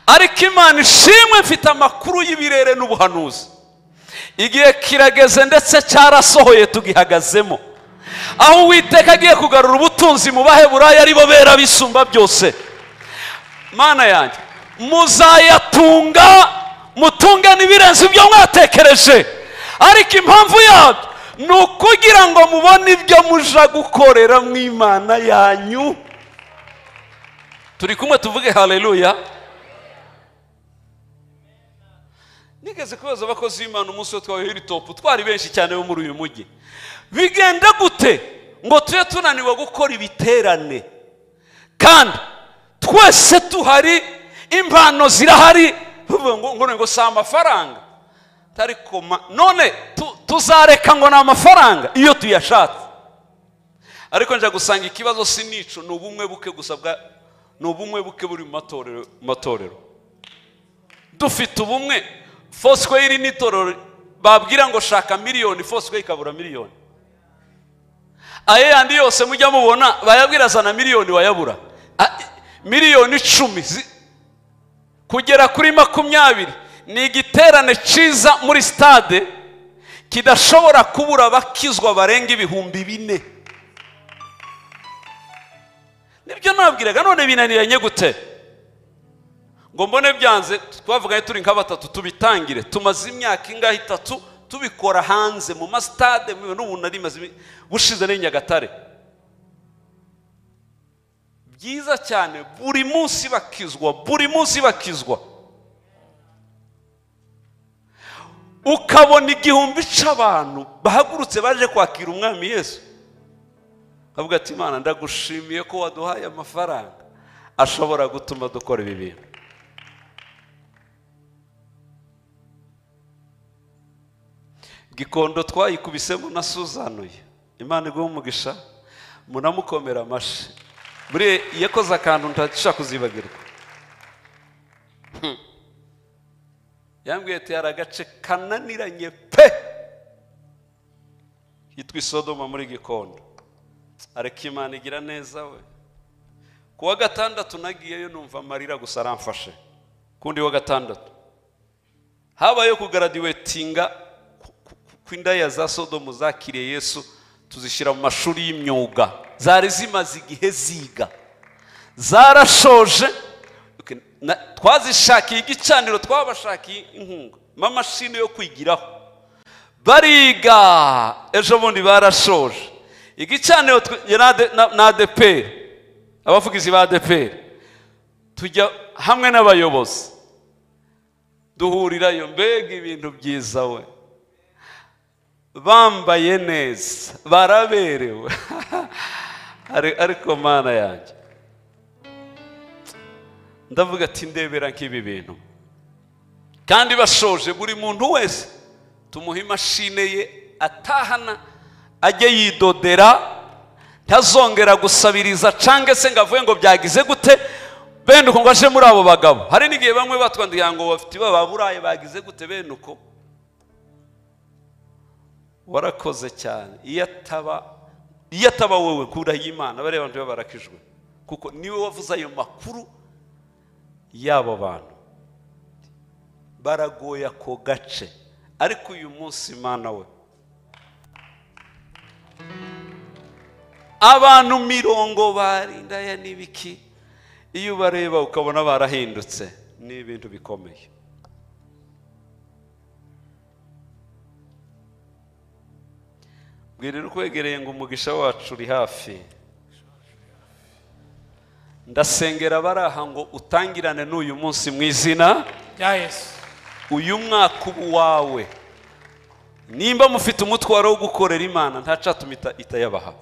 [SPEAKER 1] Ariko Imana ishimwe, mfite amakuru y'ibirere n'ubuhanuzi. Igihe kirageze ndetse cyarasohoye, tugihagazemo, aho Uwiteka agiye kugarura ubutunzi mu Baheburayo ari bo bera bisumba byose. Mana yanjye, muzayatunga Mutunge n'ibirenze ibyo mwatekereje. Ariko impamvu yabyo ni ukugira ngo mubone ibyo muja gukorera mu Imana yanyu. Turi kumwe tuvuge haleluya. Nigeze kubaza abakozi b'Imana umunsi wo twawe Hilltop, twari benshi cyane bo muri uyu mujyi. Bigenda gute ngo tube tunaniwe gukora ibiterane kandi twese tuhari, impano zirahari, ngo si amafaranga tariko none tuzareka ngo ni amafaranga iyo tuyashatse. Ariko nja gusanga ikibazo si nico, ni ubumwe buke gusa bwa, ni ubumwe buke buri mu matorero. Dufite ubumwe. Foursquare iri n'itorero babwira ngo shaka miliyoni, Foursquare ikabura miliyoni. Aye yandi yose mujya mubona bayabwira zana miliyoni wayabura. Miliyoni 10 kugera kuri 20 ni igiterane ciza muri stade kidashobora kubura abakizwa barenga 4000. Nibyo nabwiraga none binaniranye gute? Ngo mbone byanze twavuganye turi nka batatu tubitangire. Tumaze imyaka ingahe 3 tubikora hanze mu mastade, n'ubu nari maze bushize ni Nyagatare. Byiza cyane, buri munsi bakizwa, buri munsi bakizwa. Ukabona 1000 c'abantu bahagurutse baje kwakira umwami Yesu. Avuga ati Imana ndagushimiye ko waduhaye amafaranga ashobora gutuma dukora ibi bintu. Gikondo twayikubisemo na Suzanuye. Imana iguhe umugisha, munamukomera amashi. Buri yakoze akantu ntashaka kuzibagirwa. Yambwiye ati hari agace kananiranye pe hitwa Sodoma muri Gikondo. Ariko Imana igira neza we. Kuwa gatandatu nagiyeyo numva amarira gusa aramfashe. Kundi wa gatandatu habayo kugraduatinga kw'indaya za Sodomu zakiriye Yesu, tuzishyira mu mashuri y'imyuga. Zari zimaze igihe ziga, zarashoje. Twazishakiye igicaniro, twabashakiye inkunga, amamashini yo kwigiraho, bariga. Ejo bundi barashoje igicaniro na ADPR, abavugizi ba ADPR, tujya hamwe n'abayobozi duhurirayo. Mbega ibintu byiza we, bambaye neza, baraberewe. Ariko Mana yanjye ndavuga ati ndebera nk'ibi bintu. Kandi bashoje, buri muntu wese tumuha imashine ye atahana, ajye yidodera, ntazongera gusabiriza cange se ngo avuge ngo byagize gute. Bene uko ngo aje muri abo bagabo. Hari n'igihe bamwe batwandiye ngo bafite baburaye bagize gute. Bene uko warakoze cyane. Iyo ataba wowe kura y'Imana bari abantu barakijwe, kuko niwe wavuze ayo makuru y'abo bantu baragoya ko gace. Ariko uyu munsi Imana we, abantu 40 barindaya n'ibiki, iyo ubareba ukabona barahindutse, ni ibintu bikomeye. Bwirira ukwegereye ngo umugisha wacu uri hafi. Ndasengera baraha ngo utangirane n'uyu munsi mu izina
[SPEAKER 2] rya Yesu.
[SPEAKER 1] Uyu mwaka ubu wawe. Nimba mufite umutwaro wo gukorera Imana, ntacatuma itayabaha.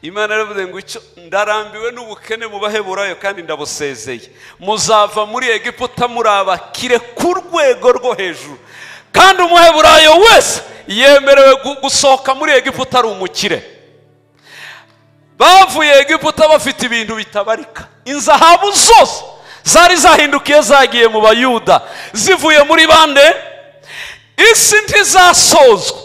[SPEAKER 1] Imana yaravuze ngo icyo ndarambiwe n'ubukene mu Baheburayo kandi ndabusezeye. Muzava muri Egiputa muri abakire ku rwego rwo hejuru. Kandi umuheburayo wese yemerewe gusohoka muri Egiputa ari umukire. Bavuye Egiputa bafite ibintu bitabarika. Inzahabu zose zari zahindukiye zagiye mu Bayuda, zivuye muri bande. Isi ntizasozwa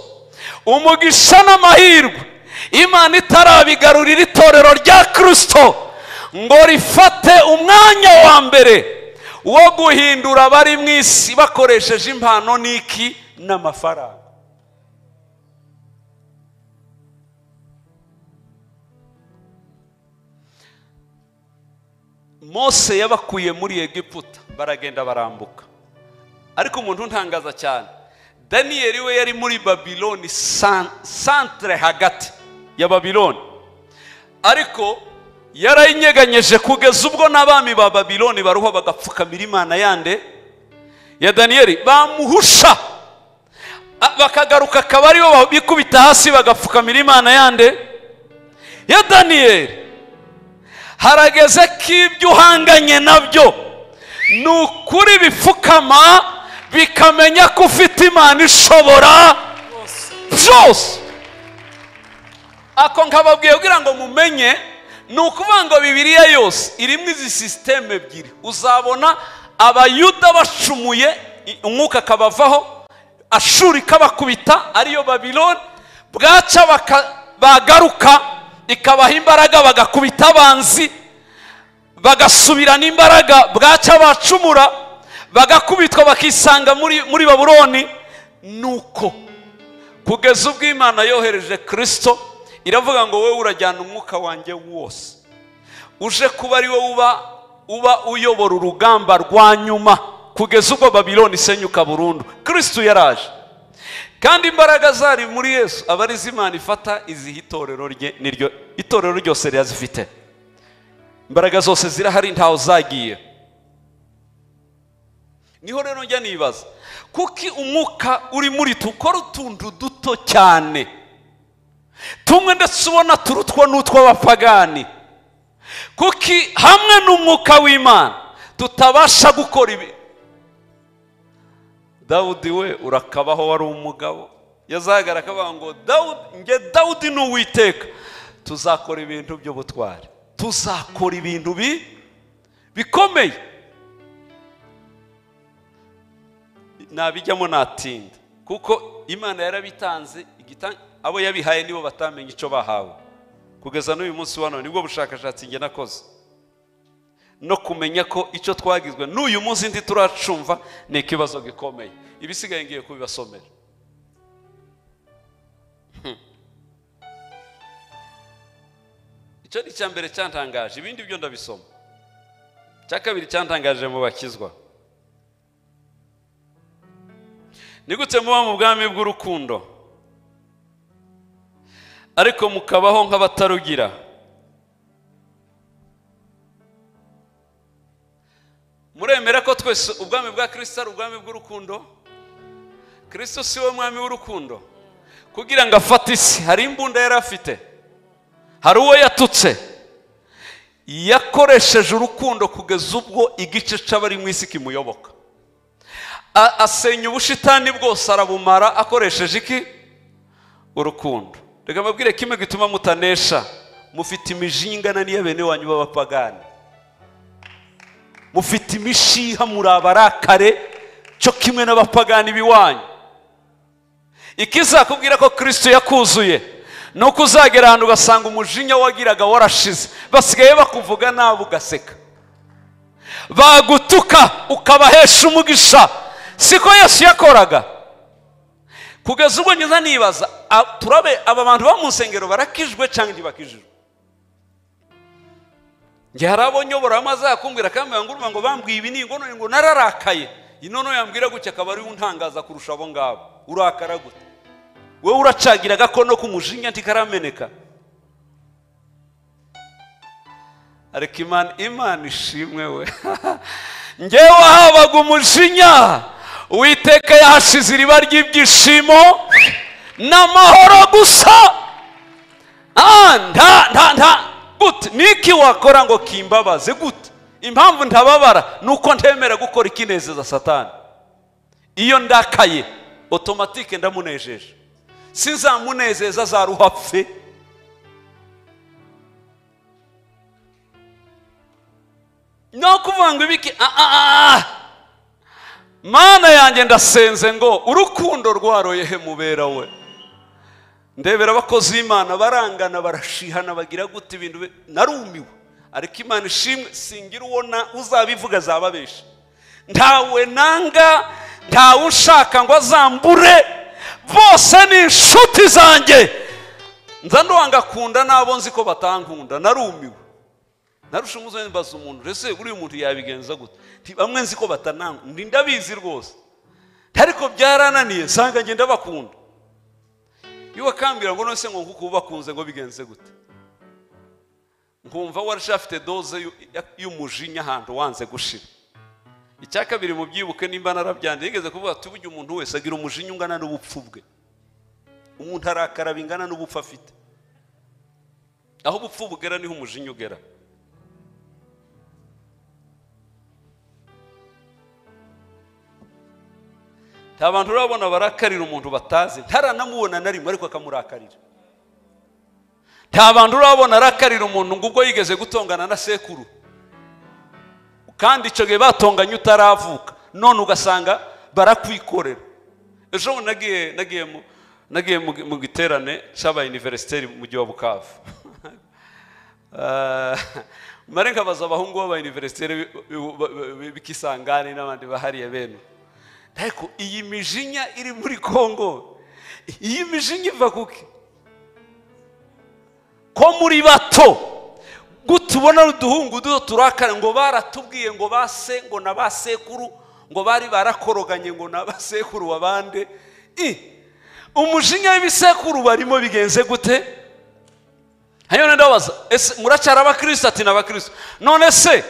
[SPEAKER 1] umugisha n'amahirwe Imana itarabigarurira itorero rya Kristo ngo rifate umwanya wa mbere wo guhindura abari mu isi bakoresheje impano n'iki n'amafaranga. Mose yabakuye muri Egiputa baragenda barambuka, Ariko umuntu ntangaza cyane, Daniyeli we yari muri Babiloni, centre hagati ya Babiloni, ariko yarayinyeganyeje kugeza ubwo n'abami ba Babiloni baruha bagapfukamira Imana yande ya Daniyeli, bamuhusha bakagaruka akaba aribo bikubita hasi bagapfukamira Imana yande ya Daniyeli. Harageze ko ibyo uhanganye nabyo ni ukuri bipfukama bikamenya ko ufite Imana ishobora byose. Ako nkababwiye kugira ngo mumenye, ni ukuvuga ngo Bibiliya yose irimo izi sisiteme ebyiri. Uzabona Abayuda bacumuye umwuka akabavaho, Ashuri ikabakubita ariyo Babiloni, bwaca bagaruka ikabaha imbaraga bagakubita abanzi, bagasubirana imbaraga, bwaca bacumura bagakubitwa bakisanga muri Babuloni. Nuko kugeza ubwo Imana yohereje Kristo iravuga ngo wowe urajyana umwuka wanjye wose, uje kuba ari wowe uba uyobora urugamba rwa nyuma kugeza ubwo Babiloni isenyuka burundu. Kristo yaraje, kandi imbaraga zari muri Yesu aba ari Imana ifata iziha itorero rye, niryo itorero ryose rirazifite. Imbaraga zose zirahari, ntaho zagiye. Niho rero njya nibaza kuki umwuka uri muri tukora utuntu duto cyane tumwe ndetse ubona turutwa n'utw'abapagani, kuki hamwe n'umwuka w'Imana tutabasha gukora ibi? Dawudi we urakabaho wari umugabo, yazagara akavuga ngo Dawudi, nge Dawudi ni Uwiteka, tuzakora ibintu by'ubutwari, tuzakora ibintu bikomeye. Nabijyamo natinda kuko Imana yarabitanze, abo yabihaye nibo batamenye icyo bahawe kugeza n'uyu munsi wa none. Nibwo bushakashatsi nge nakoze no kumenya ko icyo twagizwe n'uyu munsi ndi turacumva ni ikibazo gikomeye. Ibisigaye ngiye kubibasomera. Icyo ni icya mbere cyantangaje, ibindi byo ndabisoma. Icya kabiri cyantangaje mu bakizwa, ni gute muba mu bwami bw'urukundo ariko mukabaho nk'abatarugira? Muremera ko twese ubwami bwa Kristo ari ubwami bw'urukundo? Kristo si we mwami w'urukundo. Kugira ngo afate isi hari imbunda yari afite, hari uwo yatutse, yakoresheje urukundo kugeza ubwo igice cy'abari mu isi kimuyoboka. Asenya ubushitani bwose arabumara akoresheje iki? Urukundo. Reka mbabwire kimwe gituma mutanesha, mufite imijinya ingana n'iya bene wanyu b'abapagani, mufite imishiha, muri abarakare cyo kimwe n'abapagani biwanyu. Ikizakubwira ko Kristo yakuzuye nuko uzagera ahantu ugasanga umujinya wagiraga warashize, basigaye bakuvuga nabi ugaseka, bagutuka ukabahesha umugisha. Siko Yesu yakoraga. Kugeza ubwo ngiza nibaza, turabe aba bantu bo mu nsengero barakijwe cyangwa ntibakijijwe? Nge hari abo nyobora amaze akumbwira akambwira ngo urumva ngo bambwiye ibi ni ngo ngo nararakaye, inono yambwira gutya akaba ari untangaza kurusha abo ngabo. Urakara gute? Wewe uracagira gakono k'umujinya ntikarameneka. Ariko Imana ishimwe we. Ngewe habaga umujinya, Uwiteka yahashize iriba ry'ibyishimo n'amahoro gusa. Nta gute niki wakora ngo kimbabaze gute? Impamvu ntababara nuko ntemera gukora ikinezeza Satani. Iyo ndakaye automatique ndamunejeje, sinzamunezeza azaruhapfe. No kuvuga ngo ibiki Mana yanjye ndasenze ngo urukundo rwaroye he mubera we. Ndebera abakozi b'Imana barangana barashihana bagira gute ibintu, narumiwe. Ariko Imana ishimwe, singira uwona uzabivuga azababesha. Ntawe nanga, ntawe ushaka ngo azambure, bose ni inshuti zanjye. Nza ndwanga kunda nabo nzi ko batankunda, narumiwe. Narusha umuzo mbaza umuntu, ese uri umuntu yabigenza gute? Nti bamwe nzi ko batananga, ndi ndabizi rwose. Ariko byarananiye nsanga ngenda bakunda. Iyo bakambira ngo none ngo nkuko bakunze ngo bigenze gute, nkumva warashafite doze y'umujinya ahantu wanze gushira. Icya kabiri mubyibuke nimba narabyanditse, yigeze kuvuga ati burya umuntu wese agira umujinya ungana n'ubupfu bwe. Umuntu arakara bingana n'ubupfu afite. Aho ubupfu bugera niho umujinya ugera. Nta bantu urabona barakarira umuntu batazi, ntaranamubona na rimwe ariko akamurakarira. Nta bantu urabona arakarira umuntu ngo ubwo yigeze gutongana na sekuru, kandi icyo gihe batonganye utaravuka, none ugasanga barakwikorera. Ejo nagiye mu giterane cy'aba universitaire mu mujyi wa Bukavu. Mare nkabaza abahungu b'aba universitaire b'Ikisangani n'abandi bahariye bene. Ariko iyi mijinya iri muri Kongo, iyi mijinya iva kuki? Ko muri bato gutubona uduhungu duto turakara ngo baratubwiye ngo base ngo nabasekuru ngo bari barakoroganye ngo nabasekuru wabande. Umujinya w'ibisekuru barimo bigenze gute? Hayo ndabaza, ese muracyari abakristo? Ati n'abakristo. None se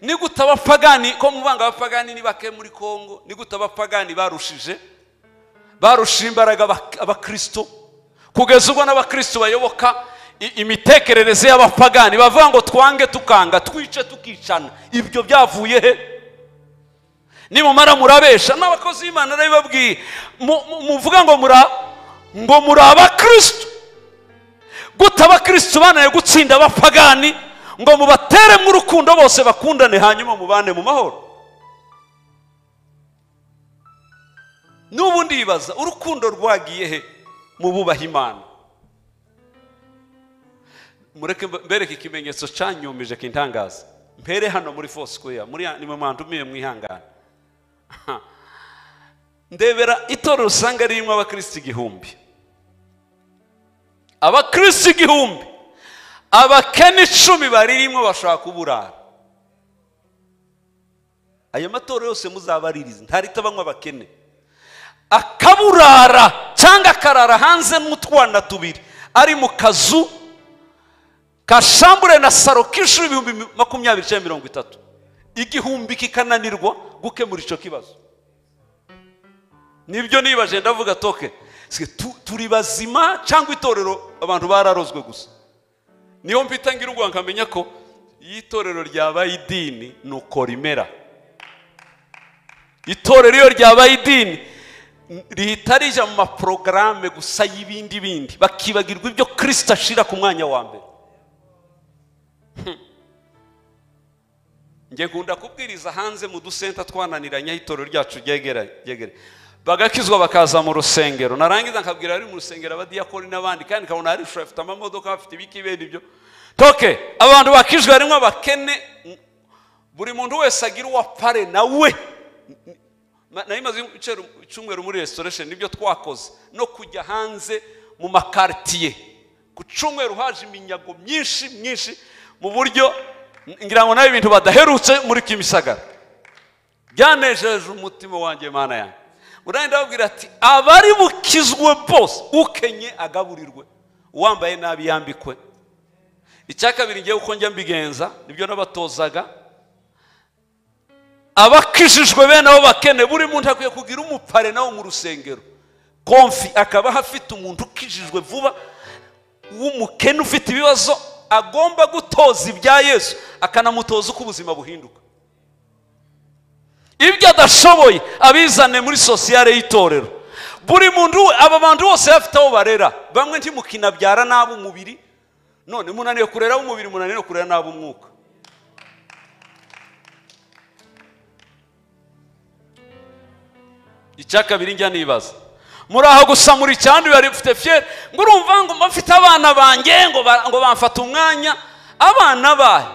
[SPEAKER 1] ni gute abapagani, ko mubanga abapagani ni bake muri Kongo, ni gute abapagani barusha imbaraga abakristo kugeza ubwo n'abakristo bayoboka imitekerereze y'abapagani, bavuga ngo twange tukanga, twice tukicana? Ibyo byavuye he? Nimumara murabesha n'abakozi b'Imana narabibabwiye, muvuga ngo muri abakristo. Gute abakristo bananiwe gutsinda abapagani ngo mubatere mu rukundo bose bakundane, hanyuma mubane mu mahoro? N'ubu ndibaza urukundo rwagiye he mu bubaha Imana? Mureke mbereke ikimenyetso cyanyumije kintangaza. Mpere hano muri Foursquare, muri nimwe mwantumiye mwihangana. Ndebera itorero usanga ririmo abakristo 1000. Abakristo 1000, abakene 10 baririmo bashaka kuburara. Ayo matorero yose muzabaririza ntarita banywa abakene. Akaburara cyangwa akarara hanze n'utwana tubiri ari mu kazu kashambure na saro k'ishuri 20,000 cyangwa 30,000, 1000 kikananirwa gukemura ico kibazo. Nibyo nibaje ndavuga toke, turi bazima cyangwa itorero abantu bararozwe gusa? Niyo mpita ngira ubwo nkamenya ko itorero ryabaye idini nuko rimera. Itorero iyo ryabaye idini rihita rija mu maprograme gusa y'ibindi bindi, bakibagirwa ibyo Kristo ashira ku mwanya wa mbere. Nge nkunda kubwiriza hanze mu dusenta twananiranye itorero ryacu ryegere, bagakizwa bakaza mu rusengero. Narangiza nkabwira ari mu rusengero abadiyakoni n'abandi, kandi kabona ari shura afite amamodoka afite ibiki bene ibyo. Toke abantu bakijwe harimo abakene, buri muntu wese agira uwapare nawe. Nayimaze icyumweru muri restoration, nibyo twakoze no kujya hanze mu makartier. Ku cyumweru haje iminyago myinshi myinshi mu buryo ngira ngo nawe ibintu badaherutse muri Kimisagara. Byanejeje umutima wanjye Mana yanjye. Urenda ndababwira ati abari bukizwe bose, ukenye agaburirwe, uwambaye nabi yambikwe. Icya kabiri ngiye uko njya mbigenza, nibyo nabatozaga. Abakijijwe bene abo bakene, buri muntu akwiye kugira umupare nawo mu rusengero. Konfi akaba hafite umuntu ukijijwe vuba w'umukene ufite ibibazo agomba gutoza ibya Yesu, akanamutoza uko ubuzima buhinduka. Ibyo adashoboye abizane muri sociale y'itorero. Buri muntu, aba bantu bose bafite aho barera. Bamwe ntimukinabyara n'abo umubiri, none munaniye kurera umubiri, munaniye kurera n'abo umwuka. Icya kabiri njya nibaza, muri aho gusa muri cyandi bari mfite fier ngo urumva ngo mfite abana banjye ngo bamfata umwanya. Abana bahe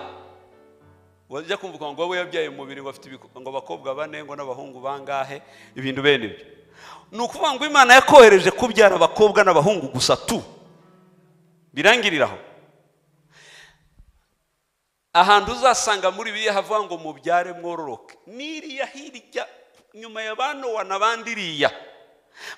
[SPEAKER 1] wajya kumva ngo we yabyaye umubiri ngo afite ngo abakobwa bane ngo n'abahungu bangahe, ibintu bene ibyo. Ni ukuvuga ngo Imana yakohereje kubyara abakobwa n'abahungu gusa tu, birangiriraho. Ahantu uzasanga muri biye havuga ngo mubyare mwororoke, niriya hirya Nyuma ya ba Nowa n'abandiriya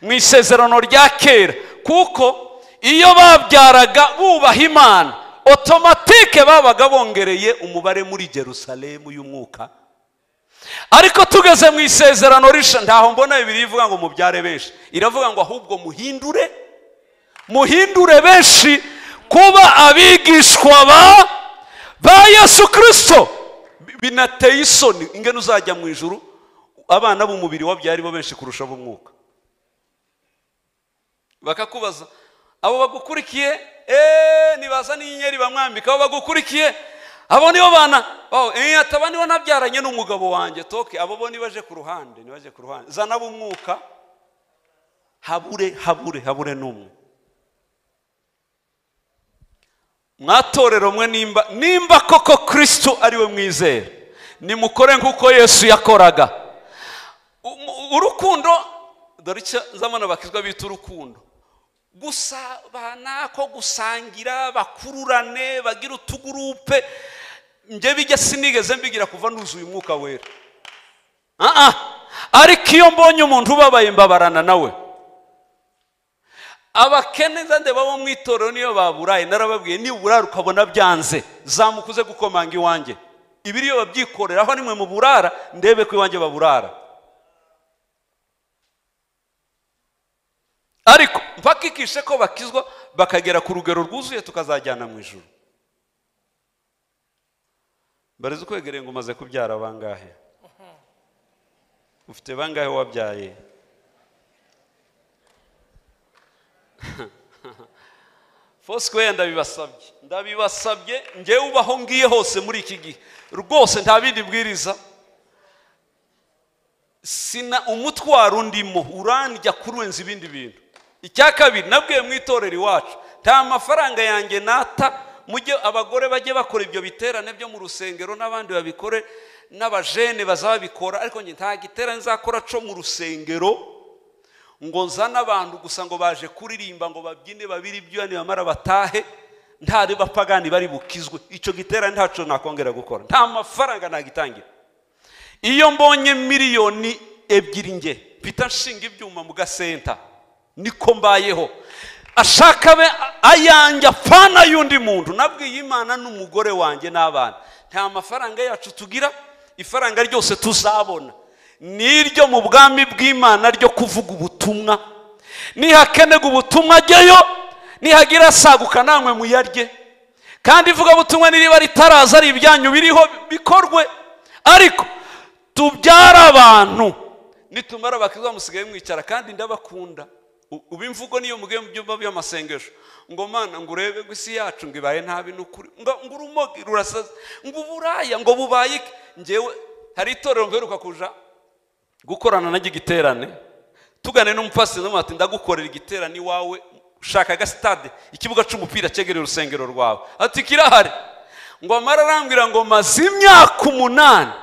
[SPEAKER 1] mu isezerano rya kera, kuko iyo babyaraga bubaha Imana automatique babaga bongereye umubare muri Jerusalemu y'umwuka. Ariko tugeze mu isezerano risha, ntaho mbona Bibiliya ivuga ngo mubyare benshi, iravuga ngo ahubwo muhindure benshi kuba abigishwa ba Yesu Kristo. Binateye isoni ingene uzajya mu ijuru abana b'umubiri wabyari bo benshi kurusha b'umwuka. Bakakubaza abo bagukurikiye, nibaza n'inyenyeri bamwambika, abo bagukurikiye abo nibo bana, ataba nibo nabyaranye n'umugabo wanjye, toke abo bo nibaje ku ruhande, nibaje ku ruhande, zana b'umwuka, habure n'umwe. Mwatorero mwe, nimba koko Kristo ari we mwizera, nimukore nk'uko Yesu yakoraga. Urukundo dore icyo zamana bakizwa bita urukundo, gusabana ko gusangira, bakururane, bagira utugurupe. Nje bijya sinigeze mbigira kuva nuzuye umwuka wera. Ariko iyo mbonye umuntu ubabaye mbabarana nawe. Abakene nzande babo mu itorero niyo baburaye, narababwiye ni uburara ukabona byanze, zamukuze gukomanga iwanjye. Ibiriyo babyikorera aho nimwe mu burara, ndebe ko iwanjye baburara. Ariko mpakikishe ko bakizwa bakagera ku rugero rwuzuye tukazajyana mu ijuru. Bareze ukwegereye ngo umaze kubyara bangahe? Ufite bangahe wabyaye? Foursquare ndabibasabye ngewe ubaho ngiye hose muri iki gihe rwose nta bindi bwiriza, sina umutwaro ndimo urandya kurenza ibindi bintu. Icya kabiri nabwiye mu itorero iwacu, nta mafaranga yanjye nata, mujye abagore bajye bakora ibyo biterane byo mu rusengero n'abandi babikore n'abajene bazabikora, ariko njye nta giterane nzakora co mu rusengero ngo nzana abantu gusa ngo baje kuririmba ngo babyine babiri ibyo nibamara batahe, ntari bapagani bari bukizwe. Icyo giterane ntaco nakongera gukora, nta mafaranga nagitangira. Iyo mbonye 2 miliyoni nge mpita nshinga ibyuma mu gasenta, niko mbayeho. Ashaka be ayanjye apfana y'undi muntu. Nabwiye Imana n'umugore wanjye n'abana, nta mafaranga yacu tugira, ifaranga ryose tuzabona niryo mu bwami bw'Imana ryo kuvuga ubutumwa. Nihakenega ubutumwa ajyayo, nihagira saguka namwe muyarye. Kandi ivuga butumwa niriba ritaraza ari ibyanyu biriho bikorwe, ariko tubyara abantu nitumara bakizwa musigaye mwicara. Kandi ndabakunda, ubimvugo niyo mugiye mu byumba by'amasengesho ngo Mana ngo urebe ngo isi yacu ngo ibaye ntabi n'ukuri, ngo urumogi rurasaze, ngo uburaya ngo bubaye. Ngewe hari itorero mperuka kuja gukorana na giterane, tugane n'umupasiteri n'umati, ndagukorera igiterane iwawe, ushaka aga stade, ikibuga c'umupira cyegereye urusengero rwawe. Ati kirahari. Ngo amara arambwira ngo maze imyaka 8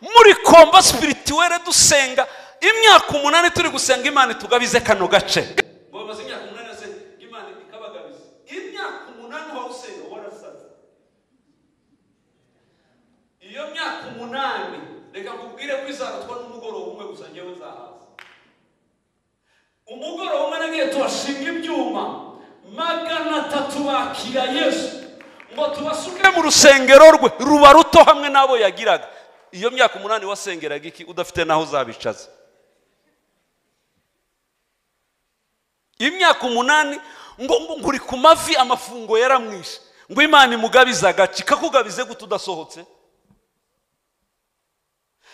[SPEAKER 1] muri komba spirituelle dusenga, imyaka 8 turi gusenga Imana tugabize kano gace. Ngo maze imyaka 8 se Imana ikabagabiza. Imyaka 8 wa usenga warasaze. Iyo myaka 8 reka nkubwire ko izarutwa n'umugoroba umwe gusa ngewe nzahaza. Umugoroba umwe nagiye tubashinga ibyuma 300 bakira Yesu ngo tubasuke mu rusengero rwe ruba ruto hamwe n'abo yagiraga. Iyo myaka 8 wasengeraga iki udafite naho uzabicaza? Imyaka 8 ngo nguri ku mavi, amafungo yaramwishe, ngo Imana imugabize agace. Ikakugabize gute udasohotse?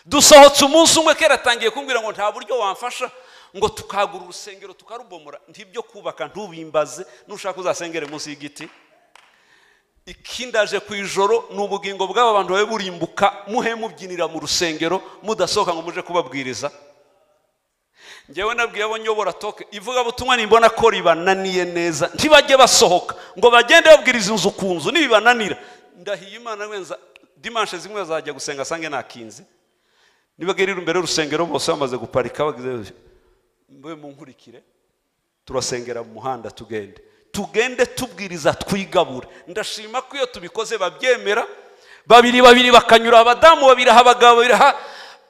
[SPEAKER 1] Dusohotse umunsi umwe kera atangiye kumbwira ngo nta buryo wamfasha ngo tukagura urusengero tukarubomora. Ntibyo kubaka ntubimbaze, nushaka uzasengere munsi y'igiti. Ikindaje ku ijoro ni ubugingo bw'aba bantu babe burimbuka, muhe mubyinira mu rusengero mudasohoka ngo muje kubabwiriza. Ngewe nabwiye abo nyobora toke ivuga butumwa nimbona ko ribananiye neza ntibajye basohoka ngo bagende babwiriza inzu ku nzu, nibibananira ndahiye Imana wenza dimanche zimwe bazajya gusenga sange nakinze. Nibagerira imbere y'urusengero bose bamaze guparika bagize mbe munkurikire, turasengera mu muhanda tugende tubwiriza twigabure. Ndashima ko iyo tubikoze babyemera, babiri babiri bakanyura, abadamu babiri aha, abagabo babiri aha,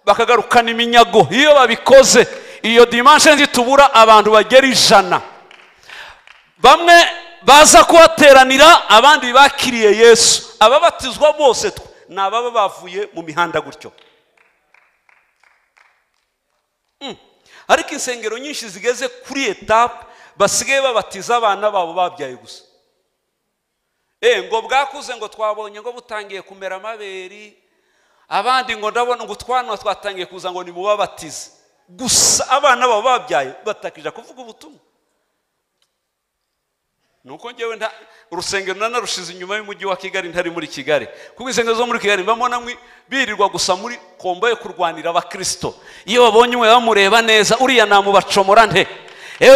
[SPEAKER 1] bakagarukana iminyago. Iyo babikoze iyo dimanche ntitubura abantu bagera 100, bamwe baza kuhateranira, abandi bakiriye Yesu. Ababatizwa bose ni ababa bavuye mu mihanda gutyo. Ariko insengero nyinshi zigeze kuri etape basigaye babatiza abana babo babyaye gusa. Ngo bwakuze, ngo twabonye ngo butangiye kumera amabere, abandi ngo ndabona ngo utwanwa twatangiye kuza, ngo nimubabatize gusa. Abana babo babyaye batakija kuvuga ubutumwa. Nuko ngewe urusengero nanarushize inyuma y'umujyi wa Kigali, ntari muri Kigali, kuko insengero zo muri Kigali mbamona birirwa gusa muri kombo yo kurwanira abakristo. Iyo babonye umwe bamureba neza, uriya namubacomora nte,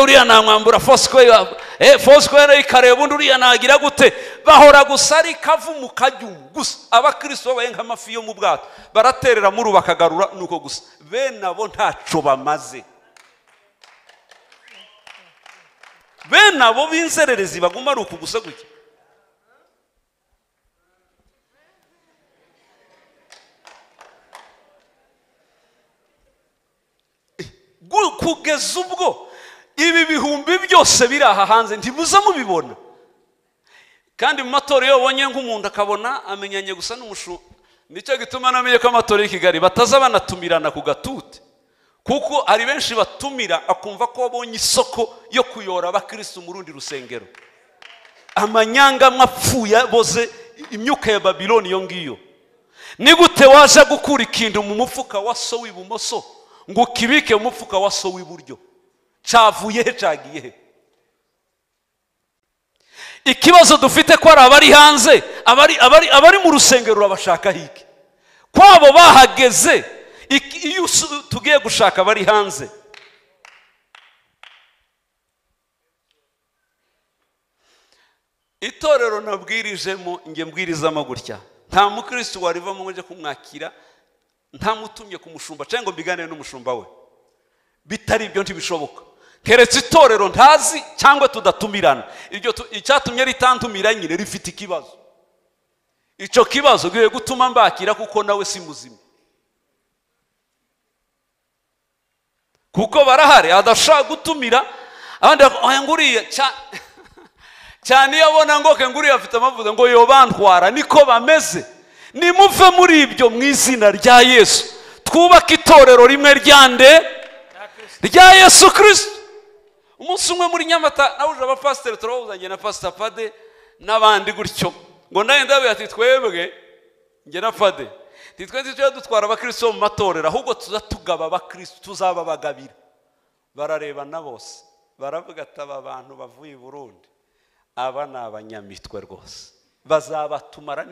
[SPEAKER 1] uriya namwambura Foursquare ikareba undi, uriya nagira gute. Bahora gusa ari kavumu kajyumu gusa. Abakristo babaye nk'amafi yo mu bwato, baraterera muri bakagarura nuko gusa. Bene abo ntaco bamaze, bene abo b'inzererezi baguma ari uku gusa gutya. Kugeza ubwo ibi bihumbi byose biri aha hanze ntimuza mubibona. Kandi mu matora iyo ubonye nk'umuntu akabona amenyanye gusa n'umushu, nicyo gituma namenye ko amatora y'i Kigali bataza banatumirana ku gatute, kuko ari benshi batumira akumva ko abonye isoko yo kuyora abakristo mu rundi rusengero. Amanyanga amapfuye boze imyuka ya Babiloni iyo ngiyo. Ni gute waje gukura ikintu mu mufuka wa so w'ibumoso ngo ukibike mu mufuka wa so w'iburyo? Cyavuye he, cyagiye he? Ikibazo dufite ko ari abari hanze, abari mu rusengero urabashaka hiki? Kwabo bahageze. Iyo tugiye gushaka abari hanze, itorero nabwirijemo nge mbwirizamo gutya, nta mukristo warivamo ngo nje kumwakira ntamutumye ku mushumba cyangwa ngo mbiganire n'umushumba we. Bitari ibyo ntibishoboka, keretse itorero ntazi cyangwa tudatumirana. Iryo icyatumye ritantumira nyine rifite ikibazo. Icyo kibazo giye gutuma mbakira, kuko nawe si muzima. Kuko barahari adashaka gutumira abandi, nguriye cyane iyo abona ngo ke nguriye afite amavuta ngo yobantwara. Niko bameze. Nimuve muri ibyo mu izina rya Yesu. Twubake itorero rimwe ryande rya Yesu Kristo. Umunsi umwe muri Nyamata nahuje abapasiteri, turabuzanye na Pastor Pade n'abandi gutyo, ngo naye ndabe ati twebwe nge na Pade titwe tujya dutwara abakristo mu matorero, ahubwo tuzatugaba abakristo, tuzababagabira. Bararebana bose baravuga ati aba bantu bavuye i Burundi aba ni abanyamitwe rwose, bazabatumara.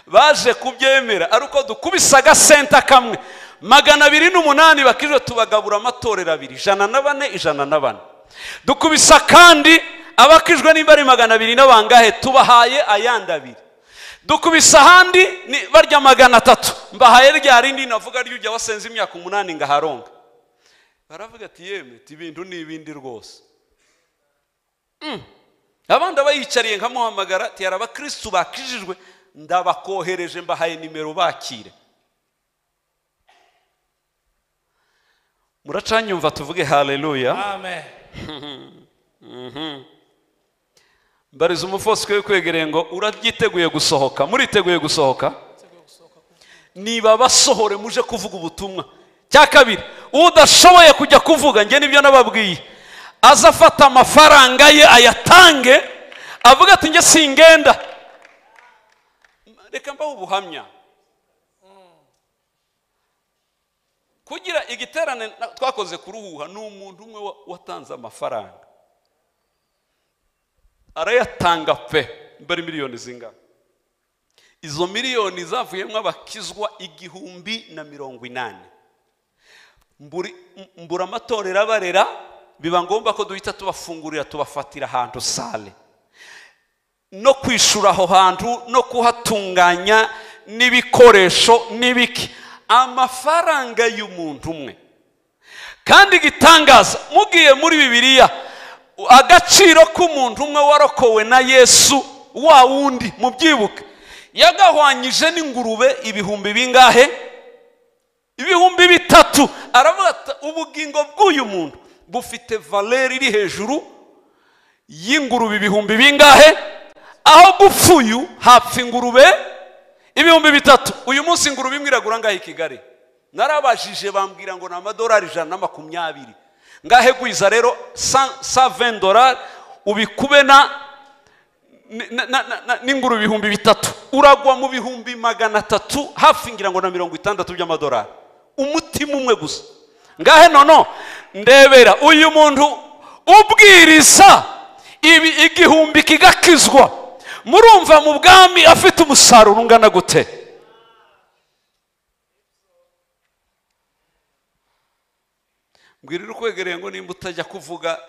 [SPEAKER 1] Baje kubyemera ari uko dukubise agasenta kamwe 208 bakije, tubagabura amatorero abiri, 104 104. Dukubisa kandi abakijwe nimba ari 200 n'abangahe, tubahaye ayandi abiri. Dukubisa ahandi barya 300, mbahaye rya rindi navuga ry'ujya wasenze imyaka 8 ngaharonga. Baravuga ati yemwe ibintu ni ibindi rwose. Abandi abayicariye nkamuhamagara ati hari abakristo bakijijwe ndabakohereje mbahaye nimero bakire. Muracanyumva tuvuge haleluya.
[SPEAKER 2] Amen.
[SPEAKER 1] Mbariza umufosi we kwegereye ngo urabyiteguye gusohoka? Muriteguye gusohoka? Niba basohore muje kuvuga ubutumwa. Cya kabiri, udashoboye kujya kuvuga, nge nibyo nababwiye, aza afata amafaranga ye ayatange, avuga ati nge singenda. Reka mbaho ubuhamya. Kugira igiterane twakoze kuruhuha, ni umuntu umwe watanze amafaranga arayatanga pe, mbere miliyoni zingana. Izo miliyoni zavuyemo abakizwa 1080. Mbura amatorero abarera, biba ngombwa ko duhita tubafungurira, tubafatira ahantu sale, no kwishura aho hantu, no kuhatunganya n'ibikoresho n'ibiki. Amafaranga y'umuntu umwe. Kandi gitangaza, mugiye muri Bibiliya, agaciro k'umuntu umwe warokowe na Yesu wa wundi mubyibuke, yagahwanyije n'ingurube ibihumbi bingahe? 3000. Aravuga ati ubugingo bw'uyu muntu bufite valeur iri hejuru y'ingurube ibihumbi bingahe? Aho gupfuyu hapfa ingurube 3000. Uyu munsi ingurube imwe iragura ngahe i Kigali? Narabajije bambwira ngo ni amadolari 120. Ngahe gwiza rero $120 ubikube na n'ingurube 3000, uragwa mu 300,000 hafi ngira ngo na 60 by'amadolari. Umutima umwe gusa. Ngahe nono ndebera uyu muntu ubwiriza ibi 1000 kigakizwa, murumva mu bwami afite umusaruro ungana gute? Mbwirira ukwegereye ngo nimba utajya kuvuga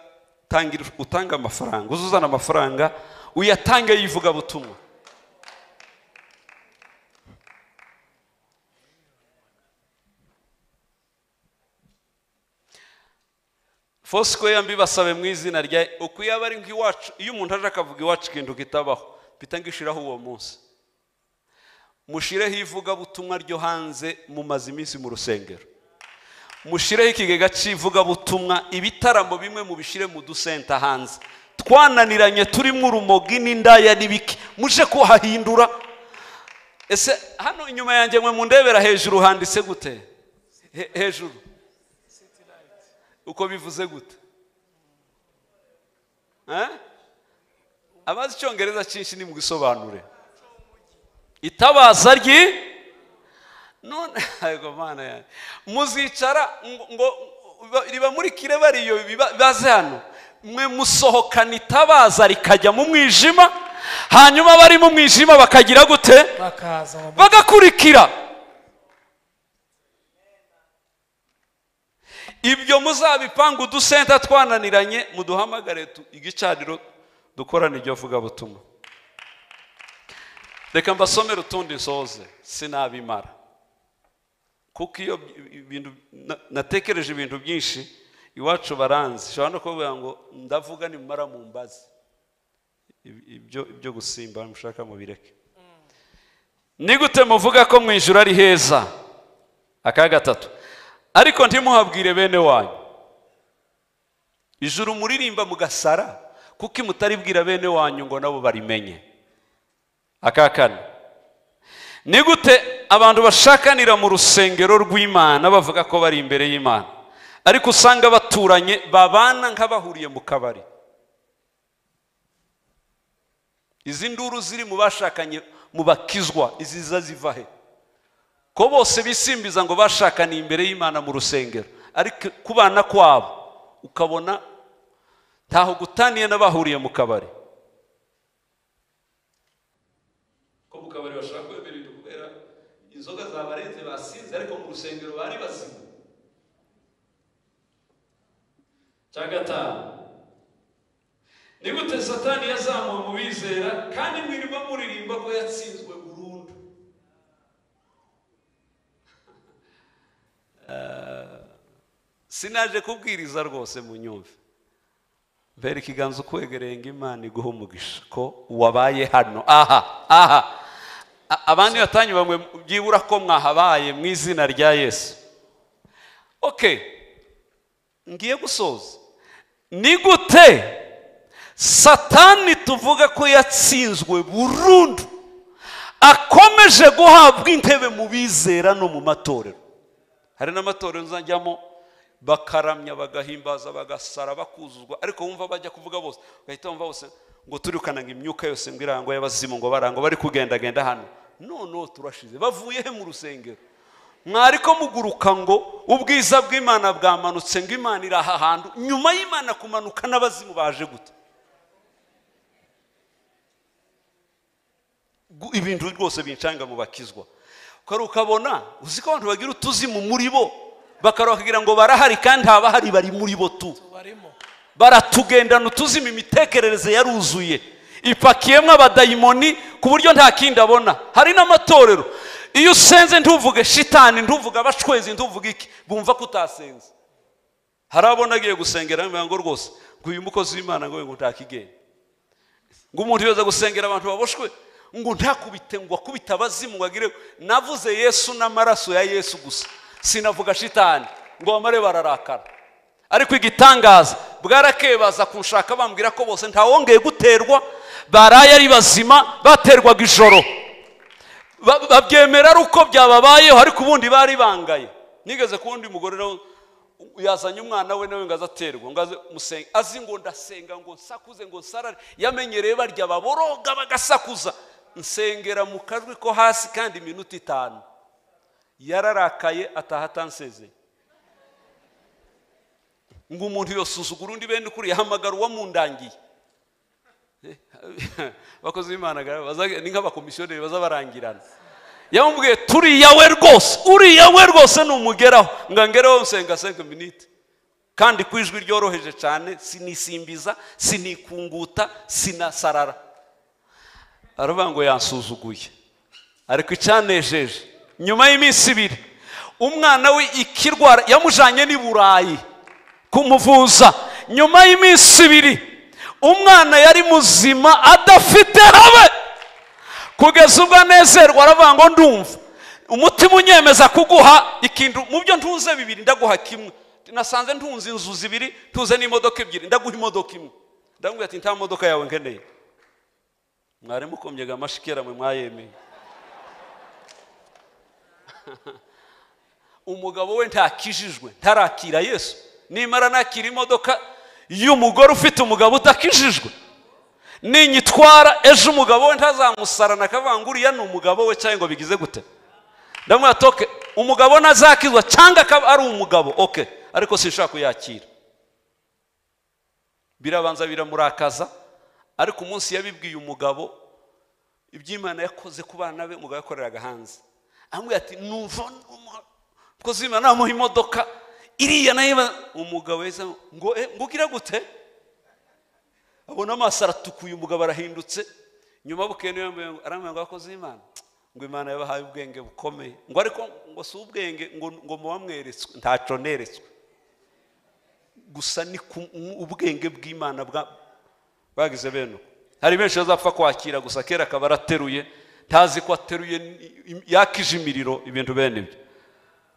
[SPEAKER 1] tangira utanga amafaranga, uzuzana amafaranga uyatange yivuga butumwa. Fosco mbibasabe mu izina rya uko yaba ari nk'iwacu, iyo umuntu aje akavuga iwacu ikintu kitabaho bitangishiraho uwo munsi. Mushireho ivuga butumwa ryo hanze mumaze iminsi mu rusengero. Mushireho ikigega c'ivuga butumwa, ibitaramo bimwe mubishire mu dusenta hanze. Twananiranye turimo urumogi n'indaya n'ibiki, muje kuhahindura. Ese hano inyuma yanjye mwe mundebera hejuru handitse gute? Hejuru uko bivuze gute? Abazi icyongereza cyinshi ni mugisobanure. Itabaza ryi none ayo mana yanjye muzicara ngo riba muri kire bariyo baze hano, mwe musohokana itabaza rikajya mu mwijima, hanyuma bari mu mwijima bakagira gute? Bagakurikira. Ibyo muzabipanga udusenta twananiranye, muduhamagare igicaniro dukorane iryo vuga butumwa. Reka mbasomere utundi nsoze sinabimara, kuko iyo ibintu natekereje ibintu byinshi iwacu baranzi, shobora no kuvuga ngo ndavuga nimara mumbaze ibyo gusimba mushaka mubireke. Ni gute muvuga ko mu ijuru ari heza? Aka gatatu, ariko ntimuhabwire bene wanyu. Ijuru muririmba mugasara, kuko mutaribwira bene wanyu ngo nabo barimenye. Aka kane, ni gute abantu bashakanira mu rusengero rw'Imana bavuga ko bari imbere y'Imana, ariko usanga baturanye babana nk'abahuriye mu kabari? Izi nduru ziri mu bashakanye mu bakizwa iziza ziva he? Ko bose bisimbiza ngo bashakaniye imbere y'Imana mu rusengero, ariko kubana kwabo ukabona ntaho gutaniye n'abahuriye mu kabari. Ko mu kabari bashaka kwemera ibintu kubera inzoga zabarenze basinze, ariko mu rusengero bari bazima. Cya gatanu, ni gute Satani yazamuwe mu bizera kandi mwirirwa muririmba ko yatsinzwe burundu? Sinaje kubwiriza rwose munyumve. Mbere ikiganza ukwegereye ngo Imana iguhe umugisha ko wabaye hano. Aha abandi batanyu bamwe byibura ko mwahabaye mu izina rya Yesu. Okay, ngiye gusoza. Ni gute Satani tuvuga ko yatsinzwe burundu akomeje guhabwa intebe mu bizera no mu matorero? Hari n'amatorero nzajyamo bakaramya bagahimbaza bagasara bakuzuzwa, ariko wumva bajya kuvuga bose ugahita wumva bose ngo turukanaga imyuka yose ngo irango y'abazimu ngo barango bari kugendagenda hano. None turashize, bavuye he mu rusengero? Mwariko muguruka ngo ubwiza bw'Imana bwamanutse, ngo Imana iri aha hantu, nyuma y'Imana kumanuka n'abazimu baje gute? Ibintu rwose bincanga mu bakizwa. Ukabona uzi ko abantu bagira utuzimu muri bo, bakarokagira ngo barahari kandi habahari bari muri bo tu. Baratugendana utuzimu, imitekerereze yaruzuye ipakiyemo abadayimoni ku buryo nta kindi abona. Hari n'amatorero iyo usenze ntuvuge shitani, ntuvuge abacwezi, ntuvuge iki, bumva ko utasenze. Hari abona agiye gusengera ngo rwose ngo uyu mukozi w'Imana ngo ntakigenda, ngo umuntu yoza gusengera abantu baboshwe ngo ntakubite, ngo akubite abazimu, ngo agire. Navuze Yesu n'amaraso ya Yesu gusa, Sinavuga shitani ngo bamare bararakara. Ariko igitangaza bwarakeye baza kunshaka bambwira ko bose ntawongeye guterwa, baraye ari bazima, baterwaga ijoro. Babyemera ari uko byababayeho, ariko ubundi bari bangaye. Nigeze kuwundi mugore nawe yazanye umwana we nawe ngo azaterwa, ngo aze musenga, azi ngo ndasenga ngo nsakuze ngo nsarare, yamenyereye barya baboroga bagasakuza. Nsengera mu kajwi ko hasi kandi iminota 5. Yararakaye ataha atansezeye. Ngo umuntu yosuzugura undi bene ukuri yahamagara uwamundangiye. Bakozi b'Imana ni nk'abakomisiyoneri baza barangirana. Yamubwiye turiya we rwose, uriya we rwose numugeraho, ngo ngereho nsenga 5 minutes. Kandi ku ijwi ryoroheje cyane, sinisimbiza, sinikunguta, sinasarara. Aravuga ngo yansuzuguye. Ariko icyanejeje, nyuma y'iminsi 2 umwana we ikirwara yamujanye n'i Burayi kumuvuza. Nyuma y'iminsi 2 umwana yari muzima adafite habe, kugeza ubwo anezerwa aravuga ngo ndumva umutima unyemeza kuguha ikintu mu byo ntunze 2 ndaguha kimwe. Nasanze ntunze inzu 2, ntunze n'imodoka 2, ndaguha imodoka imwe. Ndamubwira ati nta modoka yawe nkeneye. Mwari mukomyega amashikera mwe mwayemeye. Umugabo we ntakijijwe, ntarakira Yesu. Nimara nakira imodoka y'umugore ufite umugabo utakijijwe, ninyitwara ejo umugabo we ntazamusarana akavuga ngo uriya ni umugabo we cyangwa ngo bigize gute. Ndamubwira toke umugabo nazakizwa cyangwa akaba ari umugabo, okay, ariko sinshaka kuyakira. Birabanza biramurakaza, ariko umunsi yabibwiye umugabo iby'Imana yakoze ku bana be, umugabo yakoreraga hanze, amubwira ati numva umukozi w'Imana namuha imodoka iriya nayo. Umugabo yahise ngo ngo ugira gute? Abona amaso aratukuye, umugabo arahindutse. Nyuma bukeye niwe arambwira ngo abakozi b'Imana, ngo Imana yabahaye ubwenge bukomeye, ngo ariko ngo si ubwenge ngo ngo muba mweretswe, ntaco neretswe, gusa ni ubwenge bw'Imana bwagize bene. Hari benshi bazapfa kwakira gusa kera akaba arateruye, ntazi ko ateruye, yakije imiriro, ibintu bene ibyo.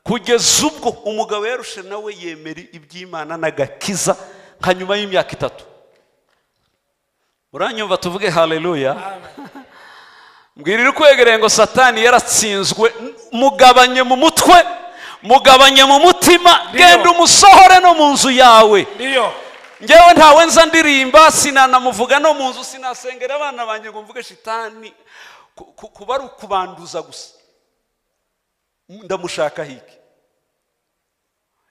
[SPEAKER 1] Kugeza ubwo umugabo yarushe nawe yemera iby'Imana n'agakiza nka nyuma y'imyaka 3. Uranyumva tuvuge haleluya. Mbwirira ukwegereye ngo Satani yaratsinzwe, mugabanye mu mutwe, mugabanye mu mutima, genda umusohore no mu nzu yawe. Ngewe ntawe nza ndirimba, sinanamuvuga no mu nzu, sinasengera abana banjye ngo mvuge shitani, kuba ari ukubanduza gusa. Ndamushaka hiki.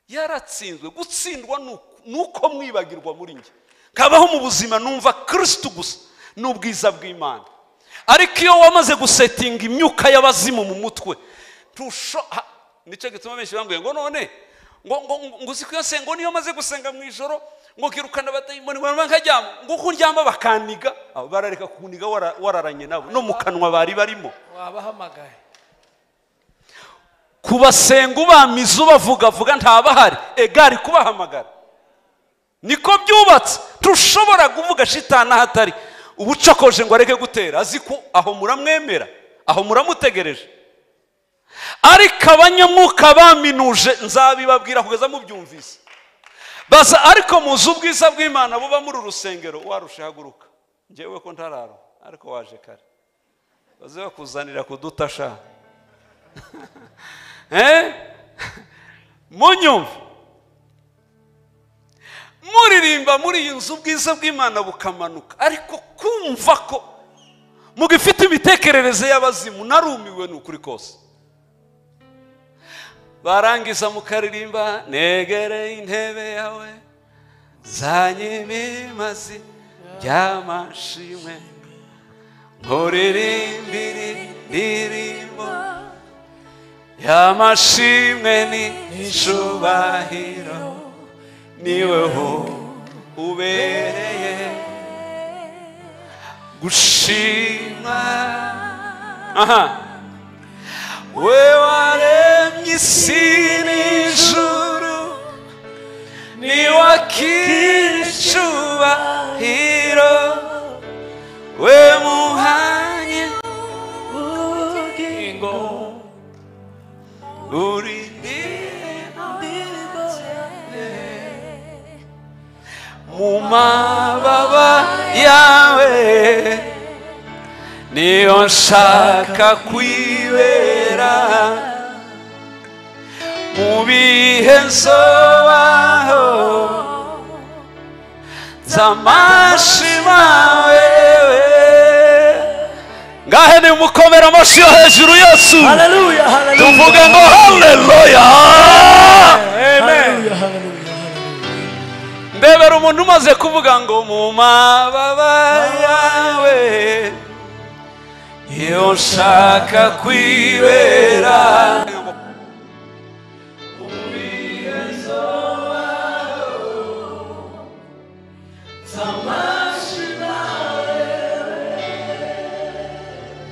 [SPEAKER 1] Yaratsinzwe. Gutsindwa nuko mwibagirwa muri njye, kabaho mu buzima numva Kristo gusa n'ubwiza bw'Imana. Ariko iyo wamaze gusetinga imyuka y'abazimu mu mutwe, nicyo gituma benshi bambwiye ngo none ngo ngo ngo uzi ko sengo niyo maze gusenga mu ijoro ngo kirukana abadayimoni ngo nkaryama, ngo kuryama bakaniga, abo barareka kuniga wararanye nabo no mu kanwa bari barimo.
[SPEAKER 2] Wabahamagaye
[SPEAKER 1] kubasenga ubamiza ubavuga vuga ntabahari, egari kubahamagara. Niko byubatse. Tushobora kuvuga shitani ahatari, ubucokoje ngo areke gutera, azi ko aho muramwemera, aho muramutegereje. Ariko abanyamwuka baminuje nzabibabwira kugeza mubyumvise. Baza ariko muzi ubwiza bw'Imana buba muri urusengero, warushe haguruka. Njyewe ko ntararo, ariko waje kare. Baze bakuzanira kudutasha. Munyumva muririmba muri iyi nzu ubwiza bw'Imana bukamanuka, ariko kumva ko mugifite imitekerereze y'abazimu, narumiwe n'ukuri kose. Barangiza mukaririmba negere intebe yawe zanye imimazi by'amashimwe, nkuririmbire indirimbo y'amashimwe n'icubahiro, niweho ubereye gushimwa. Aha, we waremye isi n'ijuru, niwakira icubahiro, we muhanye ubugingo, uri Mu mababa yawe niyo nshaka kwibera, mu bihe nsobaho nzamashima wewe. Ngahe ni mukomera amashyi yo hejuru Yesu.
[SPEAKER 2] Hallelujah, hallelujah.
[SPEAKER 1] Tuvuge ngo haleluya.
[SPEAKER 2] Amen.
[SPEAKER 1] Ndebera umuntu umaze kuvuga ngo mu mababa yawe iyo nshaka kwibera.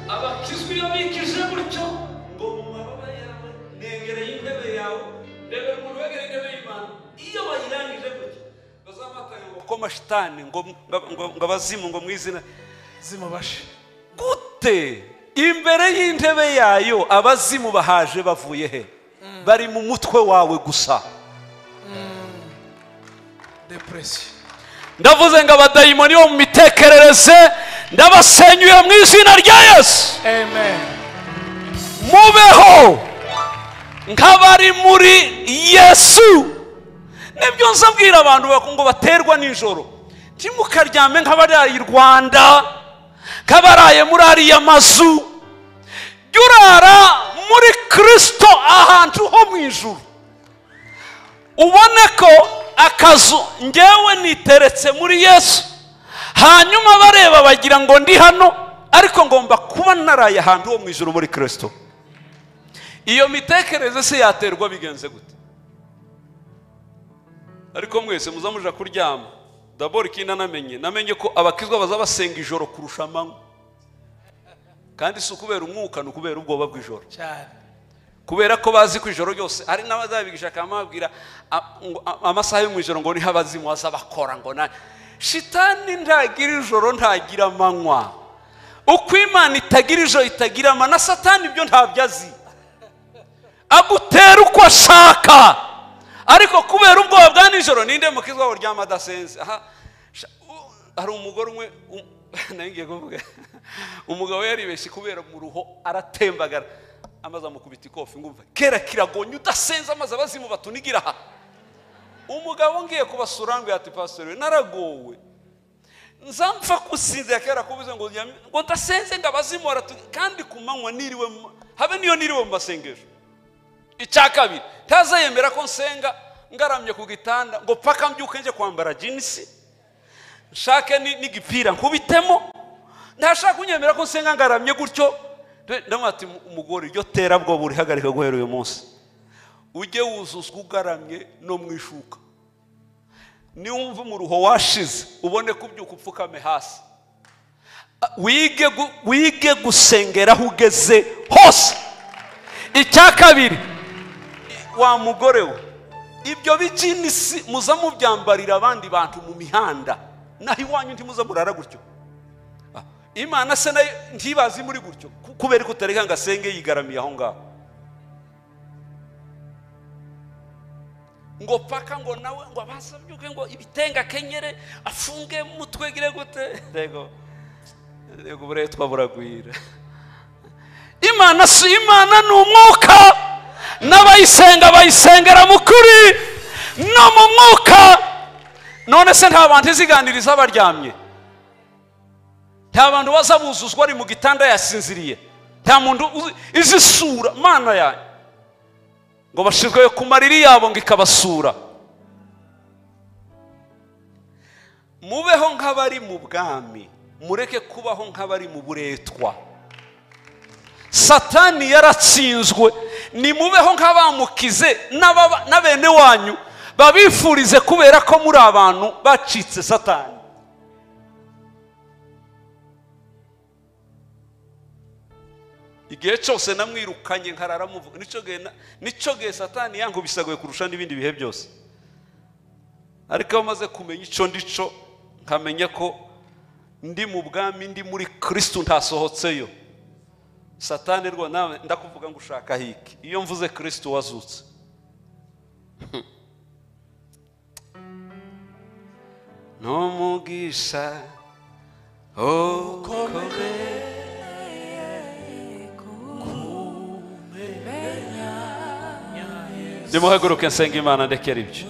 [SPEAKER 1] Abakizwi iyo bikije gutyo ngo mu mababa yawe negereye intebe yawe. Ndebera umuntu wegereye intebe y'Imana iyo bayirangije gutyo bazamatanya ngo ko mashitani ngo abazimu ngo mwizina
[SPEAKER 3] zimubashe
[SPEAKER 1] gute imbere y'intebe yayo. Abazimu bahaje bavuye he? Bari mu mutwe wawe gusa.
[SPEAKER 3] Depression.
[SPEAKER 1] Ndavuze ngo abadayimoni bo mu mitekerereze ndabasenyuye mu izina rya Yesu.
[SPEAKER 3] Amen.
[SPEAKER 1] Mubeho nk'abari muri Yesu. Nibyo nzabwira abantu ngo baterwa nijoro, ntimukaryame nk'abaraye i Rwanda, nk'abaraye muri ariya mazu. Jya urara muri Kristo ahantu ho mu ijuru, ubone ko akazu ngewe niteretse muri Yesu. Hanyuma bareba bagira ngo ndi hano, ariko ngomba kuba naraye ahantu ho mu ijuru muri Kristo. Iyo mitekerereze se yaterwa bigenze gute? Ariko mwese muzamuja kuryama. Dabor ikindi namenye ko abakizwa bazabasenga ijoro kurusha amanywa. Kandi si ukubera umwuka, ni ukubera ubwoba bw'ijoro
[SPEAKER 3] cyane.
[SPEAKER 1] Kubera ko bazi ko ijoro ryose hari n'abazabigisha akamabwira amasaha yo mu ijoro ngo niho abazimu bazabakora ngo na shitani ntagira ijoro ntagira amanywa. Uko Imana itagira ijoro itagira amanywa, na Satani ibyo ntabyo azi, agutera uko ashaka. Ariko kubera ubwoba bwa nijoro ninde mukizwa uryama adasenze? Aha hari umugore umwe ngiye kuvuga, umugabo yaribeshye kubera mu ruho aratembagara, amaze amukubita ikofi ngumva kera kiragonye udasenze, amaze abazimu batunigira aha. Umugabo ngiye kubasura ngo ati pastor naragowe nzamfa kusinzira kera kubuze ngo ndasenze ngo abazimu kandi kumanywa niriwe habe niyo niriwe mu masengesho. Icya kabiri ntazayemera ko nsenga ngaramye ku gitanda ngo paka mbyuke nje kwambara jinsi nshake n'igipira nkubitemo. Ntashaka kunyemera ko nsenga ngaramye gutyo. Ndamwati umugore iryo terabwoba urihagarika guhera uyu munsi, ujye wuzuzwa ugaramye no mu ishuka. Niwumva umuruho washize ubone kubyuka upfukame hasi, wige gusengera aho ugeze hose. Icya kabiri, wa mugore we ibyo bijinisi muza mubyambarira abandi bantu mu mihanda, naho iwanyu ntimuza murara gutyo. Imana se nayo ntibazi muri gutyo, kubera ko utareka ngo asenge yigaramiye aho ngaho ngo paka ngo nawe ngo abasabyuke ngo ibitenga kenyere afunge mutwe gire gute. Rego rego buretwa buragwira. Imana si Imana ni umwuka, n'abayisenga bayisengera mu kuri no mu mwuka. None se nta bantu iziganiriza baryamye? Nta bantu baza buzuzwa ari mu gitanda yasinziriye? Nta muntu izisura Mana yanjye ngo bashizwe ku mariri yabo ngo ikabasura. Mubeho nk'abari mu bwami, mureke kubaho nk'abari mu buretwa. Satani yaratsinzwe, nimubeho nk'abamukize n'abene wanyu babifurize kubera ko muri abantu bacitse Satani. Igihe cyose namwirukanye nkarara muvuga, nico gihe Satani yankubisagoye kurusha n'ibindi bihe byose. Ariko amaze kumenya ico ndico, nkamenya ko ndi mu bwami, ndi muri Kristo ntasohotseyo. Satani rwo nawe ndakuvuga ngo ushaka hiki iyo mvuze Kristo wazutse. N'umugisha ukomeye nimuhaguruke nsenga Imana ndekera ibyo.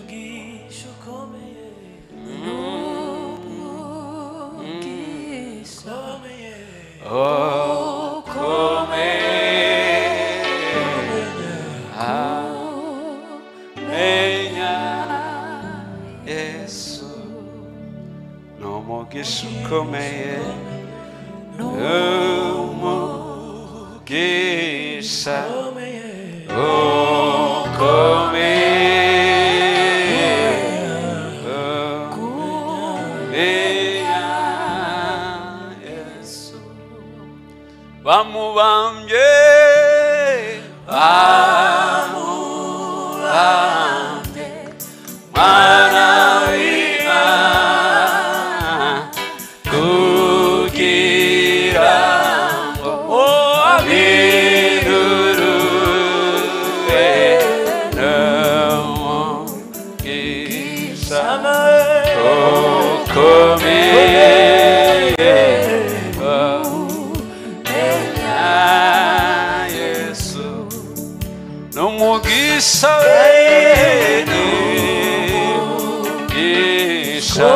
[SPEAKER 1] Yesu n'umugisha ukomeye, umugisha ukomeye, kumenya Yesu. Bamubambye, bamubambye Mwana w'Imana, kugira ngo abirurwe n'umugisha ukomeye, kumenya Yesu n'umugisha n'umugisha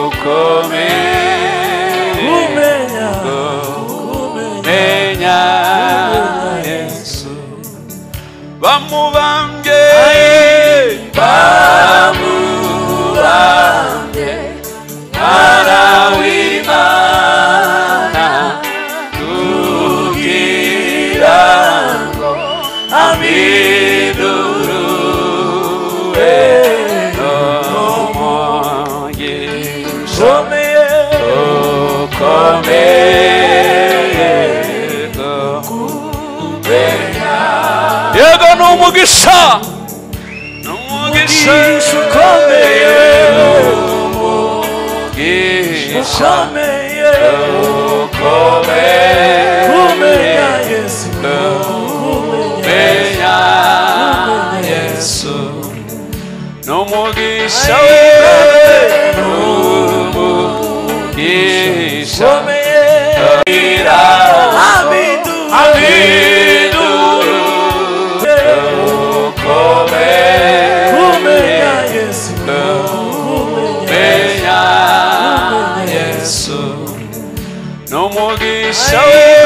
[SPEAKER 1] ukomeye, kumenya Yesu. Bamubambye, bamubambye Mwana w'Imana, kugira ngo abidurwe n'umugisha ukomeye, kumenya. Yego n'umugisha, n'umugisha ukomeye, umugisha ukomeye, kumenya Yesu, kumenya Yesu n'umugisha we, n'umugisha ukomeye, kumenya Yesu n'umugisha we, n'umugisha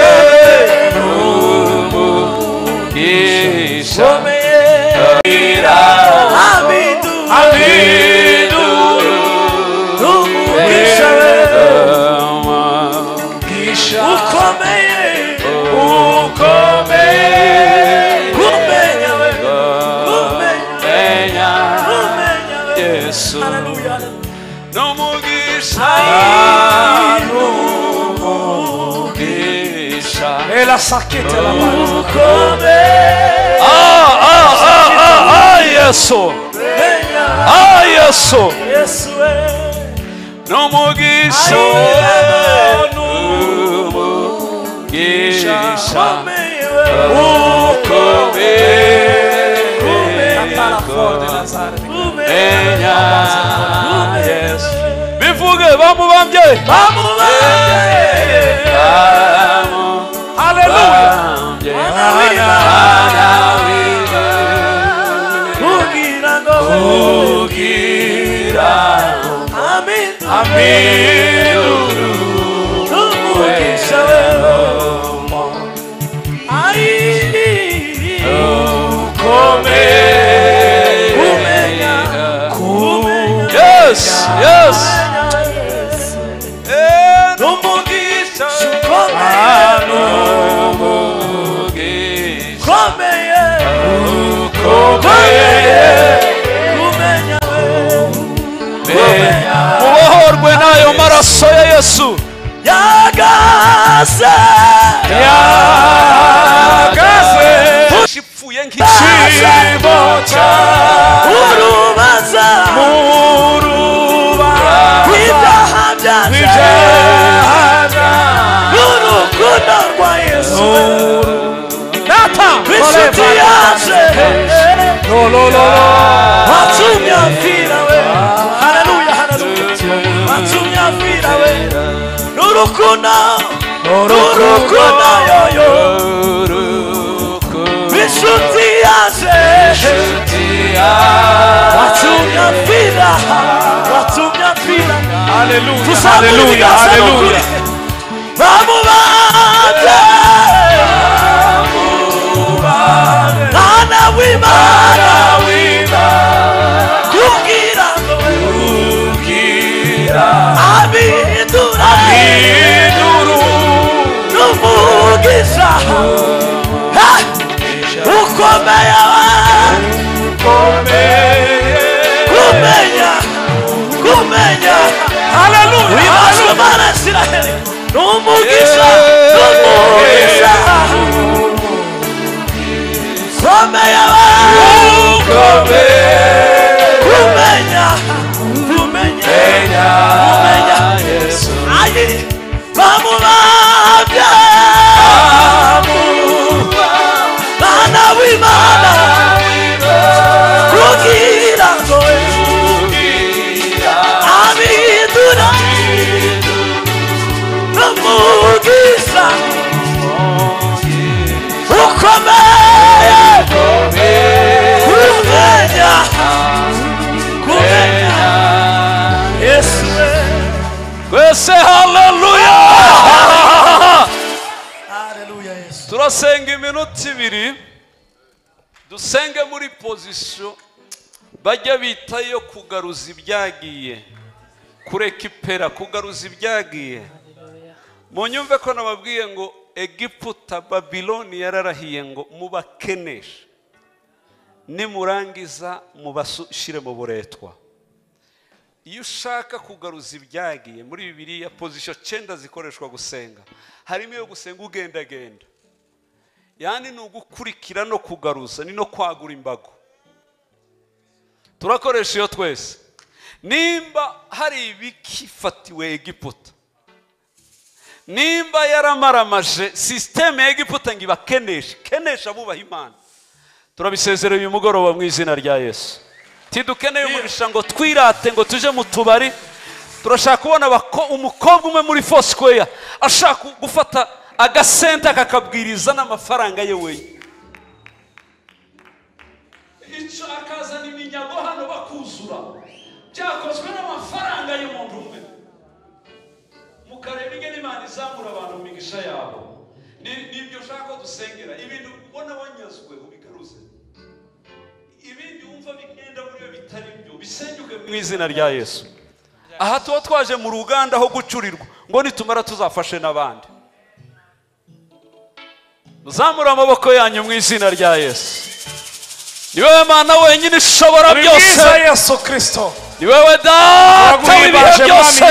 [SPEAKER 1] Yesu n'umugisha, n'umugisha.
[SPEAKER 3] Ela sakete la
[SPEAKER 1] Yesu, Yesu n'umugisha, n'umugisha ukomeye, kumenya Yesu. Bivuge bamubambye,
[SPEAKER 3] haleluya,
[SPEAKER 1] kugira amidurwe ukomeye. Yes, yes. N'umugisha, n'umugisha ukomeye, mubohorwe n'ayo maraso ya Yesu.
[SPEAKER 2] Yagaze,
[SPEAKER 1] yagaze ipfuye nk'ikibo
[SPEAKER 2] urubanza rw'ibyaha byaje, n'urukundo rwa Yesu rw'inshuti yaje watumye apfira we. Haleluya, haleluya. Urukundo urukundo yoyo inshuti yaje watumye apfira watumye apfira.
[SPEAKER 3] Haleluya haleluya haleluya.
[SPEAKER 2] Bamubate Mwana w'Imana kugira ngo abihindura n'umugisha ukomeye kumenya kumenya.
[SPEAKER 3] Haleluya
[SPEAKER 2] wibazwe Mana Isiraheli n'umugisha n'umugisha ukomeye kumenya kumenya kumenya. Ayi bamubabye Mwana w'Imana kugira ngo abihindura n'umugisha ukomeye kumenya kumenya Yesu
[SPEAKER 1] twese. Haleluya
[SPEAKER 2] haleluya Yesu.
[SPEAKER 1] Turasenga iminota ibiri dusenge muri position bajya bita yo kugaruza ibyagiye, kureka ipera, kugaruza ibyagiye. Munyumve ko nababwiye ngo Egiputa Babiloni yararahiye ngo mubakeneshe nimurangiza mubashyire mu buretwa. Iyo ushaka kugaruza ibyagiye muri Bibiliya position 9 zikoreshwa gusenga, harimo iyo gusenga ugendagenda, yani ni ugukurikira no kugaruza, ni no kwagura imbago. Turakoresha iyo twese. Nimba hari ibikifatiwe Egiputa, nimba yaramaramaje systeme ya Egiputa ngo ibakeneshe kenesha abubaha Imana, turabisezereye uyu mugoroba mu izina rya Yesu. Tidukeneye umugisha ngo twirate ngo tuje mu tubari. Turashaka kubona umukobwa umwe muri Foursquare ashaka gufata agasenta akakabwiriza n'amafaranga ye wenyine, icyo akazana iminyago hano bakuzura, byakozwe n'amafaranga y'umuntu umwe. Mukareba ingene Imana izamura abantu mu migisha yabo. Nibyo ushaka ko dusengera. Ibintu ubona wanyazwe ubigaruze, ibindi wumva bigenda muri yo bitari byo bisenyuke mu izina rya Yesu. Aha tuba twaje mu ruganda ho gucurirwa ngo nitumara tuzafashe n'abandi. Muzamure amaboko yanyu mu izina rya Yesu. Ni wewe Mana wenyine ushobora byose.
[SPEAKER 3] Yesu Kristo.
[SPEAKER 1] Ni wewe Data w'ibihe byose.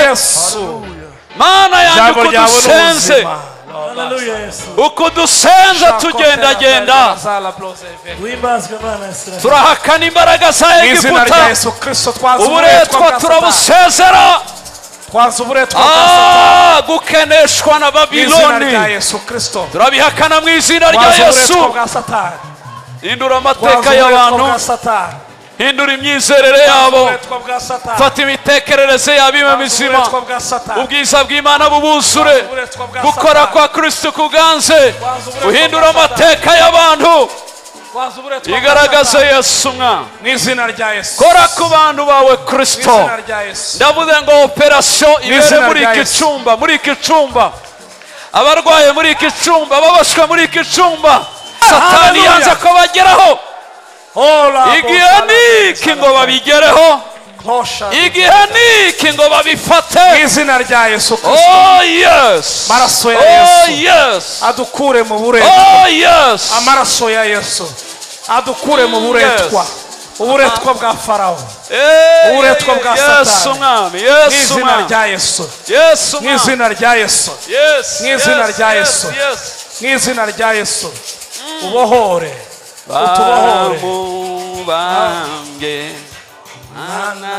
[SPEAKER 1] Mana yanjye uko dusenze, uko dusenze tugendagenda, turahakana imbaraga za Egiputa, uburetwa turabusezera, gukeneshwa na Babiloni turabihakana mu izina rya Yesu. Hindura amateka y'abantu, hindura imyizerere yabo, fata imitekerereze yabo ibe mizima, ubwiza bw'Imana bubuzure, gukora kwa Kristo kuganze, uhindura amateka y'abantu, igaragaze Yesu mwana
[SPEAKER 3] mu izina rya Yesu.
[SPEAKER 1] Kora ku bantu bawe Kristo. Ndavuze ngo operation ibere muri iki cyumba, muri iki cyumba, abarwaye muri iki cyumba, ababashwe muri iki cyumba, Satani yanze ko bageraho. Igihe niki ngo babigereho, igihe niki ngo babifate
[SPEAKER 3] mu izina rya Yesu Kristo.
[SPEAKER 1] Oh yes,
[SPEAKER 3] amaraso ya Yesu.
[SPEAKER 1] Oh yes,
[SPEAKER 3] adukure mu buretwa.
[SPEAKER 1] Oh yes,
[SPEAKER 3] amaraso ya Yesu adukure mu buretwa, uburetwa bwa Farao, uburetwa bwa Satani.
[SPEAKER 1] Yesu mwami, Yesu
[SPEAKER 3] mu izina rya Yesu,
[SPEAKER 1] Yesu
[SPEAKER 3] mu izina rya Yesu, mu izina rya Yesu, mu izina rya Yesu. Ubohore, utubohore.
[SPEAKER 1] Bamubambye Mwana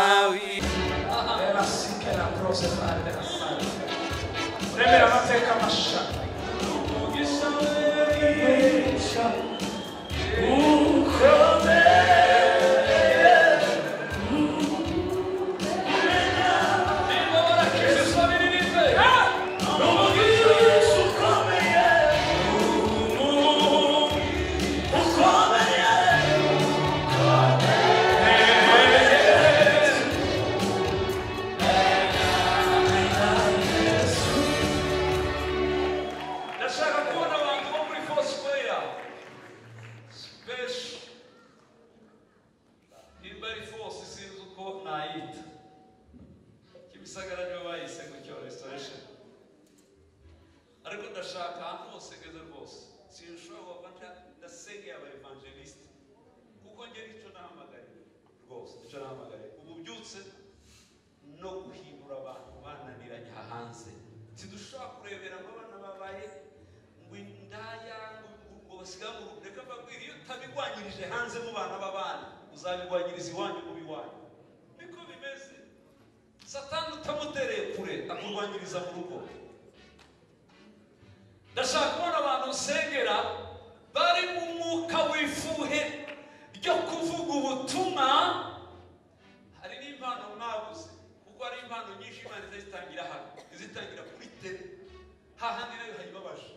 [SPEAKER 3] Remera amateka masha.
[SPEAKER 1] Ububyutse no guhindura abantu bananiranye hanze. Tidushobora kurebera ngo abana babaye ngo indaya ngo basiga mu reka mbabwire, iyo utabigwanyirije hanze mu bana b'abana uzabigwanyiriza iwanyu mu biwanyu. Niko bimeze. Satani utamutereye kure akurwanyiriza mu rugo. Ndashaka kubona abantu usengera bari mu mwuka w'ifuhe ryo kuvuga ubutumwa. Hari n'impano mwabuze, kuko hari impano nyinshi Imana izitangira hano, izitangira kuri tele hahandi nayo hayibabaje.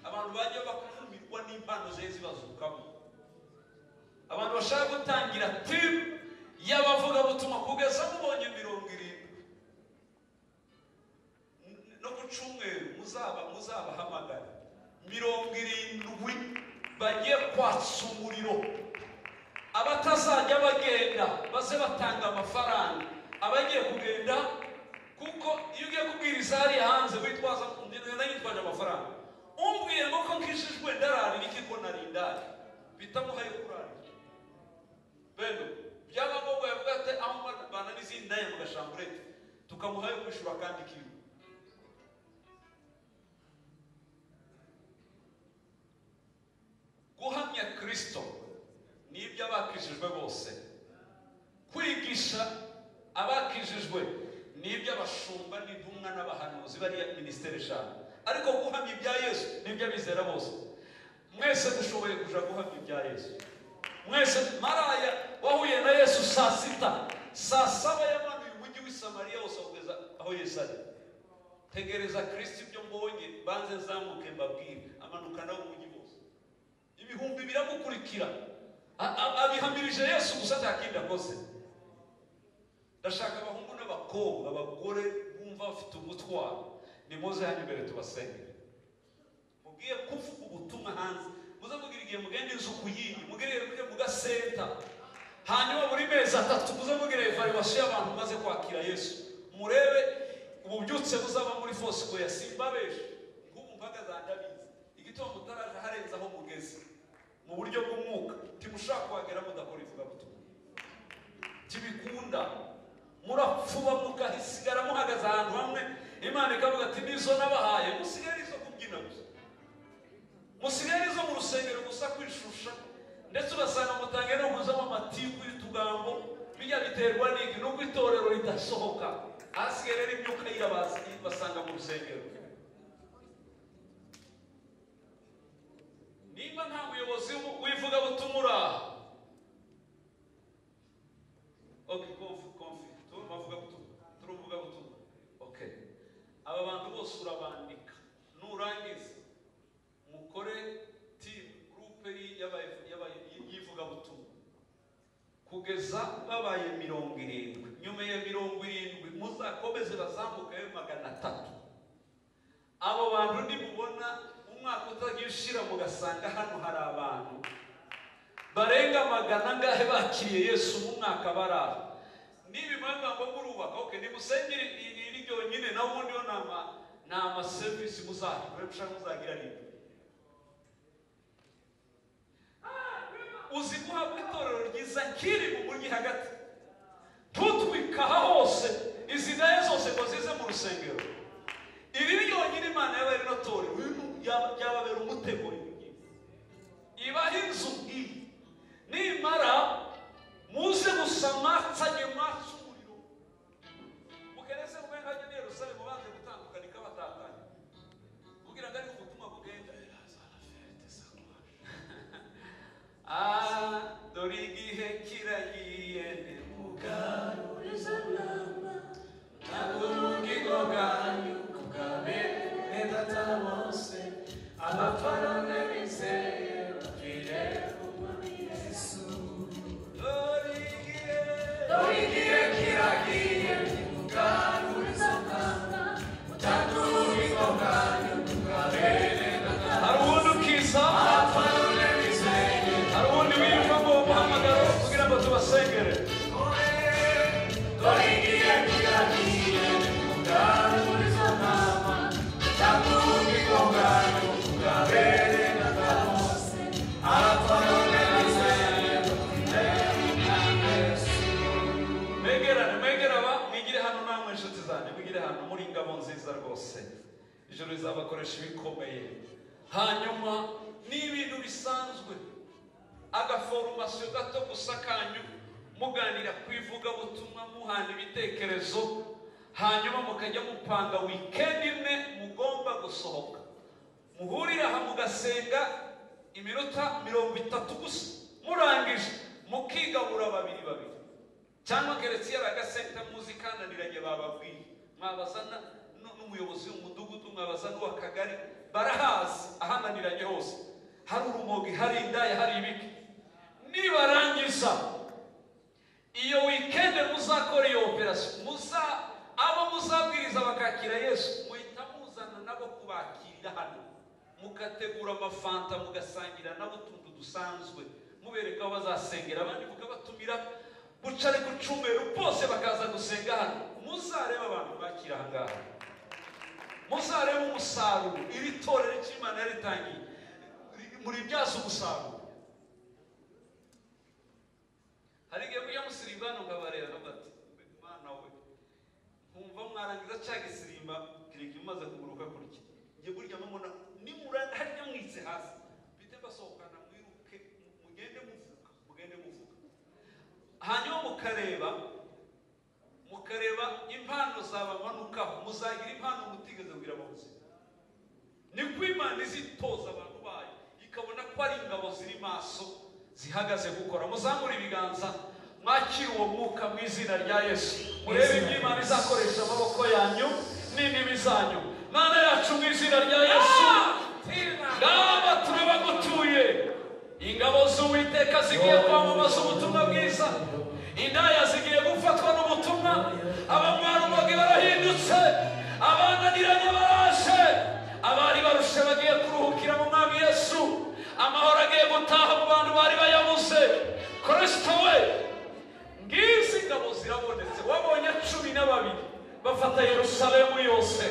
[SPEAKER 1] Abantu bajya bakumirwa n'impano ze zibazukamo. Abantu bashaka gutangira team y'abavuga butumwa kugeza mubonye 70 no ku cyumweru muzabahamagara 70 bagiye kwatsa umuriro. Abatazajya bagenda baze batanga amafaranga, abagiye kugenda, kuko iyo ugiye kubwiriza hariya hanze witwaza nitwaje amafaranga, umbwiye ngo ko nkishijwe ndararira iki ko narindari bitamuhaye kurarira. Beno byaba ngombwa yavuga ati aho bana n'izindi ndaya mu gashamburete tukamuhaye kwishura kandi kiwe. Guhamya Kristo ni ibyo abakijijwe bose, kwigisha abakijijwe ni ibyo abashumba n'intumwa n'abahanuzi bariya ministeri eshanu, ariko guhamya ibya Yesu ni ibyo abizera bose. Mwese dushoboye kuja guhamya ibya Yesu. Mwese maraya wahuye na Yesu saa 6, saa 7 yamanuye umujyi w'i Samariya wose kugeza aho Yesu ari. Tegereza Kristo ibyo mbonye banze nzamuke mbabwire. Amanuka nawe umujyi wose, ibihumbi biramukurikira, abihamirije Yesu gusa nta kindi akoze. Ndashaka abahungu n'abakobwa, abagore bumva bafite umutwaro, nimuze hano imbere tubasengere. Mugiye kuvuga ubutumwa hanze, muze mugira igihe mugende inzu ku yindi, mugere mujye mu gasenta, hanyuma buri mezi 3 muze mugira evaluation y'abantu maze kwakira Yesu. Murebe ububyutse buzaba muri Foursquare. Simbabeshe nk'ubu mpagaze ndabizi, igituma mutaraje harenze aho mugeze mu buryo bw'umwuka, timushaka kuhagera mudakora ivugabutumwa. Tibikunda murapfuba mukahisigara muhagaze ahantu hamwe. Imana ikavuga ati nizo nabahaye, musigare izo kubyina gusa, musigare izo mu rusengero gusa kwishusha, ndetse ugasanga mutange no kuzamo amatiku y'utugambo. Bijya biterwa n'iki? Nuko itorero ridasohoka, hasigaye rero imyuka y'irabazi basanga mu rusengero. Niba nta muyobozi w'ivugabutumwa uri aha, okay, konfi turuvuga butumwa. Okay, aba bantu bose urabandika, nurangiza mukore team groupe y'ivugabutumwa kugeza babaye 70. Nyuma ya 70 muzakomeze bazamuke 300. Abo bantu nimubona umwaka utagiye ushira mugasanga hano hari abantu barenga 400 angahe bakiriye Yesu mu mwaka baraho. Niba ngo murubaka, okay, nimusengere iri ryonyine, naho ubundi yo nama service muzagira, mushaka muzagira nini. Uzi guhabwa itorero ryiza kiri mu mujyi hagati, tutwika hose izi ndaya zose ngo zize mu rusengero. Iri ryonyine Imana yaba iri torero yababera umutego. Ibaha inzu nk'iyi, nimara muze gusa mwatsanye mwatse umuriro, mukereze mube nkajya ni Yerusalemu banze gutandukana ikabatatanya kugira ngo ariko ubutumwa bugenda. Dore igihe kiragiye. Ijuru rizabakoresha ibikomeye. Hanyuma ni ibintu bisanzwe, agaforomasiyo gato gusa kanyu, muganira ku ivugabutumwa, muhana ibitekerezo, hanyuma mukajya mupanga weekend imwe mugomba gusohoka, muhurira aha mugasenga iminota 30 gusa, murangije mukigabura babiri babiri, cyangwa keretse yari agasenta muzi kananiranye bababwiye, mwabazana n'umuyobozi w'umudugudu, mwabaza n'uw'akagari, barahazi ahananiranye hose, hari urumogi, hari indaya, hari ibiki. Nibarangiza iyo weekend muzakora iyo operation, abo muzabwiriza bakakira Yesu, muhita muzana nabo kubakirira hano, mugategura amafanta, mugasangira nabo utuntu dusanzwe, mubereka aho bazasengera, abandi mukabatumira bucare ku cyumweru bose bakaza gusenga hano. Muzareba abantu bakira aha ngaha, muzareba umusaruro iri torero ry'Imana yaritangiye muri byazo umusaruro. Hari igihe mujya musirimba hano nkabareba bati Mana we, nkumva mwarangiza cya gisirimba kireka imaze kuguruka kurya, njye burya mubona nimura harya mwitse hasi bite basohokana, mwiruke mugende muvuga, mugende muvuga. Hanyuma mukareba impano zabamanukaho, muzagira impano mutigeze kugira mu buzima. Niko Imana izitoza abantu bayo, ikabona ko ari ingabo ziri maso zihagaze gukora. Muzamure ibiganza mwakire uwo mwuka mu izina rya Yesu, murebe ibyo Imana izakoresha amaboko yanyu n'indimi zanyu. Mana yacu mu izina rya Yesu, ngaba turabagutuye, ingabo z'Uwiteka zigiye kwamamaza ubutumwa bwiza, indaya zigiye gufatwa n'ubutumwa, abamwarumogi barahindutse, abananiranye baraje, abari barushe bagiye kuruhukira mu Mwami Yesu, amahoro agiye gutaha mu bantu bari bayabuze. Kristo we, ngizi ingabo zirabonetse, wabonye 12 bafata Yerusalemu yose,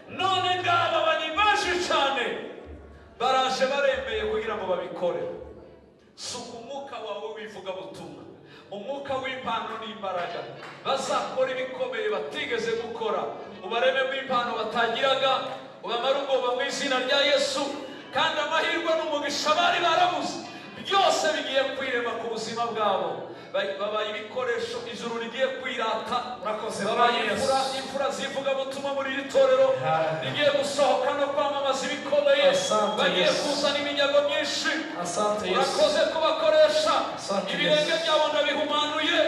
[SPEAKER 1] none ngaba bari baje cyane, baraje baremeye kugira ngo babikore. Suka umwuka wawe w'ivugabutumwa, umwuka w'impano n'imbaraga, bazakora ibikomeye batigeze gukora, ubarememo impano batagiraga, ubamare ubwoba mu izina rya Yesu. Kandi amahirwe n'umugisha bari barabuze byose bigiye kwirema ku buzima bwabo. Babaye ibikoresho ijuru rigiye kwirata, babaye imfura z'ivugabutumwa muri iri torero rigiye gusohoka no kwamamaza ibikomeye, bagiye kuzana iminyago myinshi. Urakoze kubakoresha, ibirenge byabo ndabihumanuye,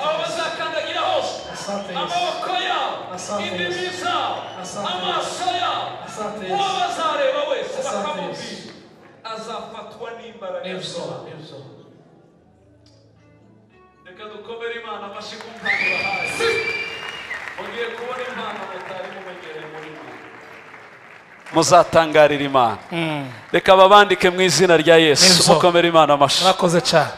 [SPEAKER 1] aho bazakandagira hose, amaboko yabo, indimi zabo, amaso yabo, uwo bazareba wese bakamubwira azafatwa n'imbaraga. Reka dukomere Imana amashyi ku mpano bahaye. Mugiye kubona impano mutari mumenyereye muri mwe, muzatangarira Imana. Reka babandike mu izina rya Yesu. Mukomere Imana amashyi.
[SPEAKER 3] Murakoze cyane.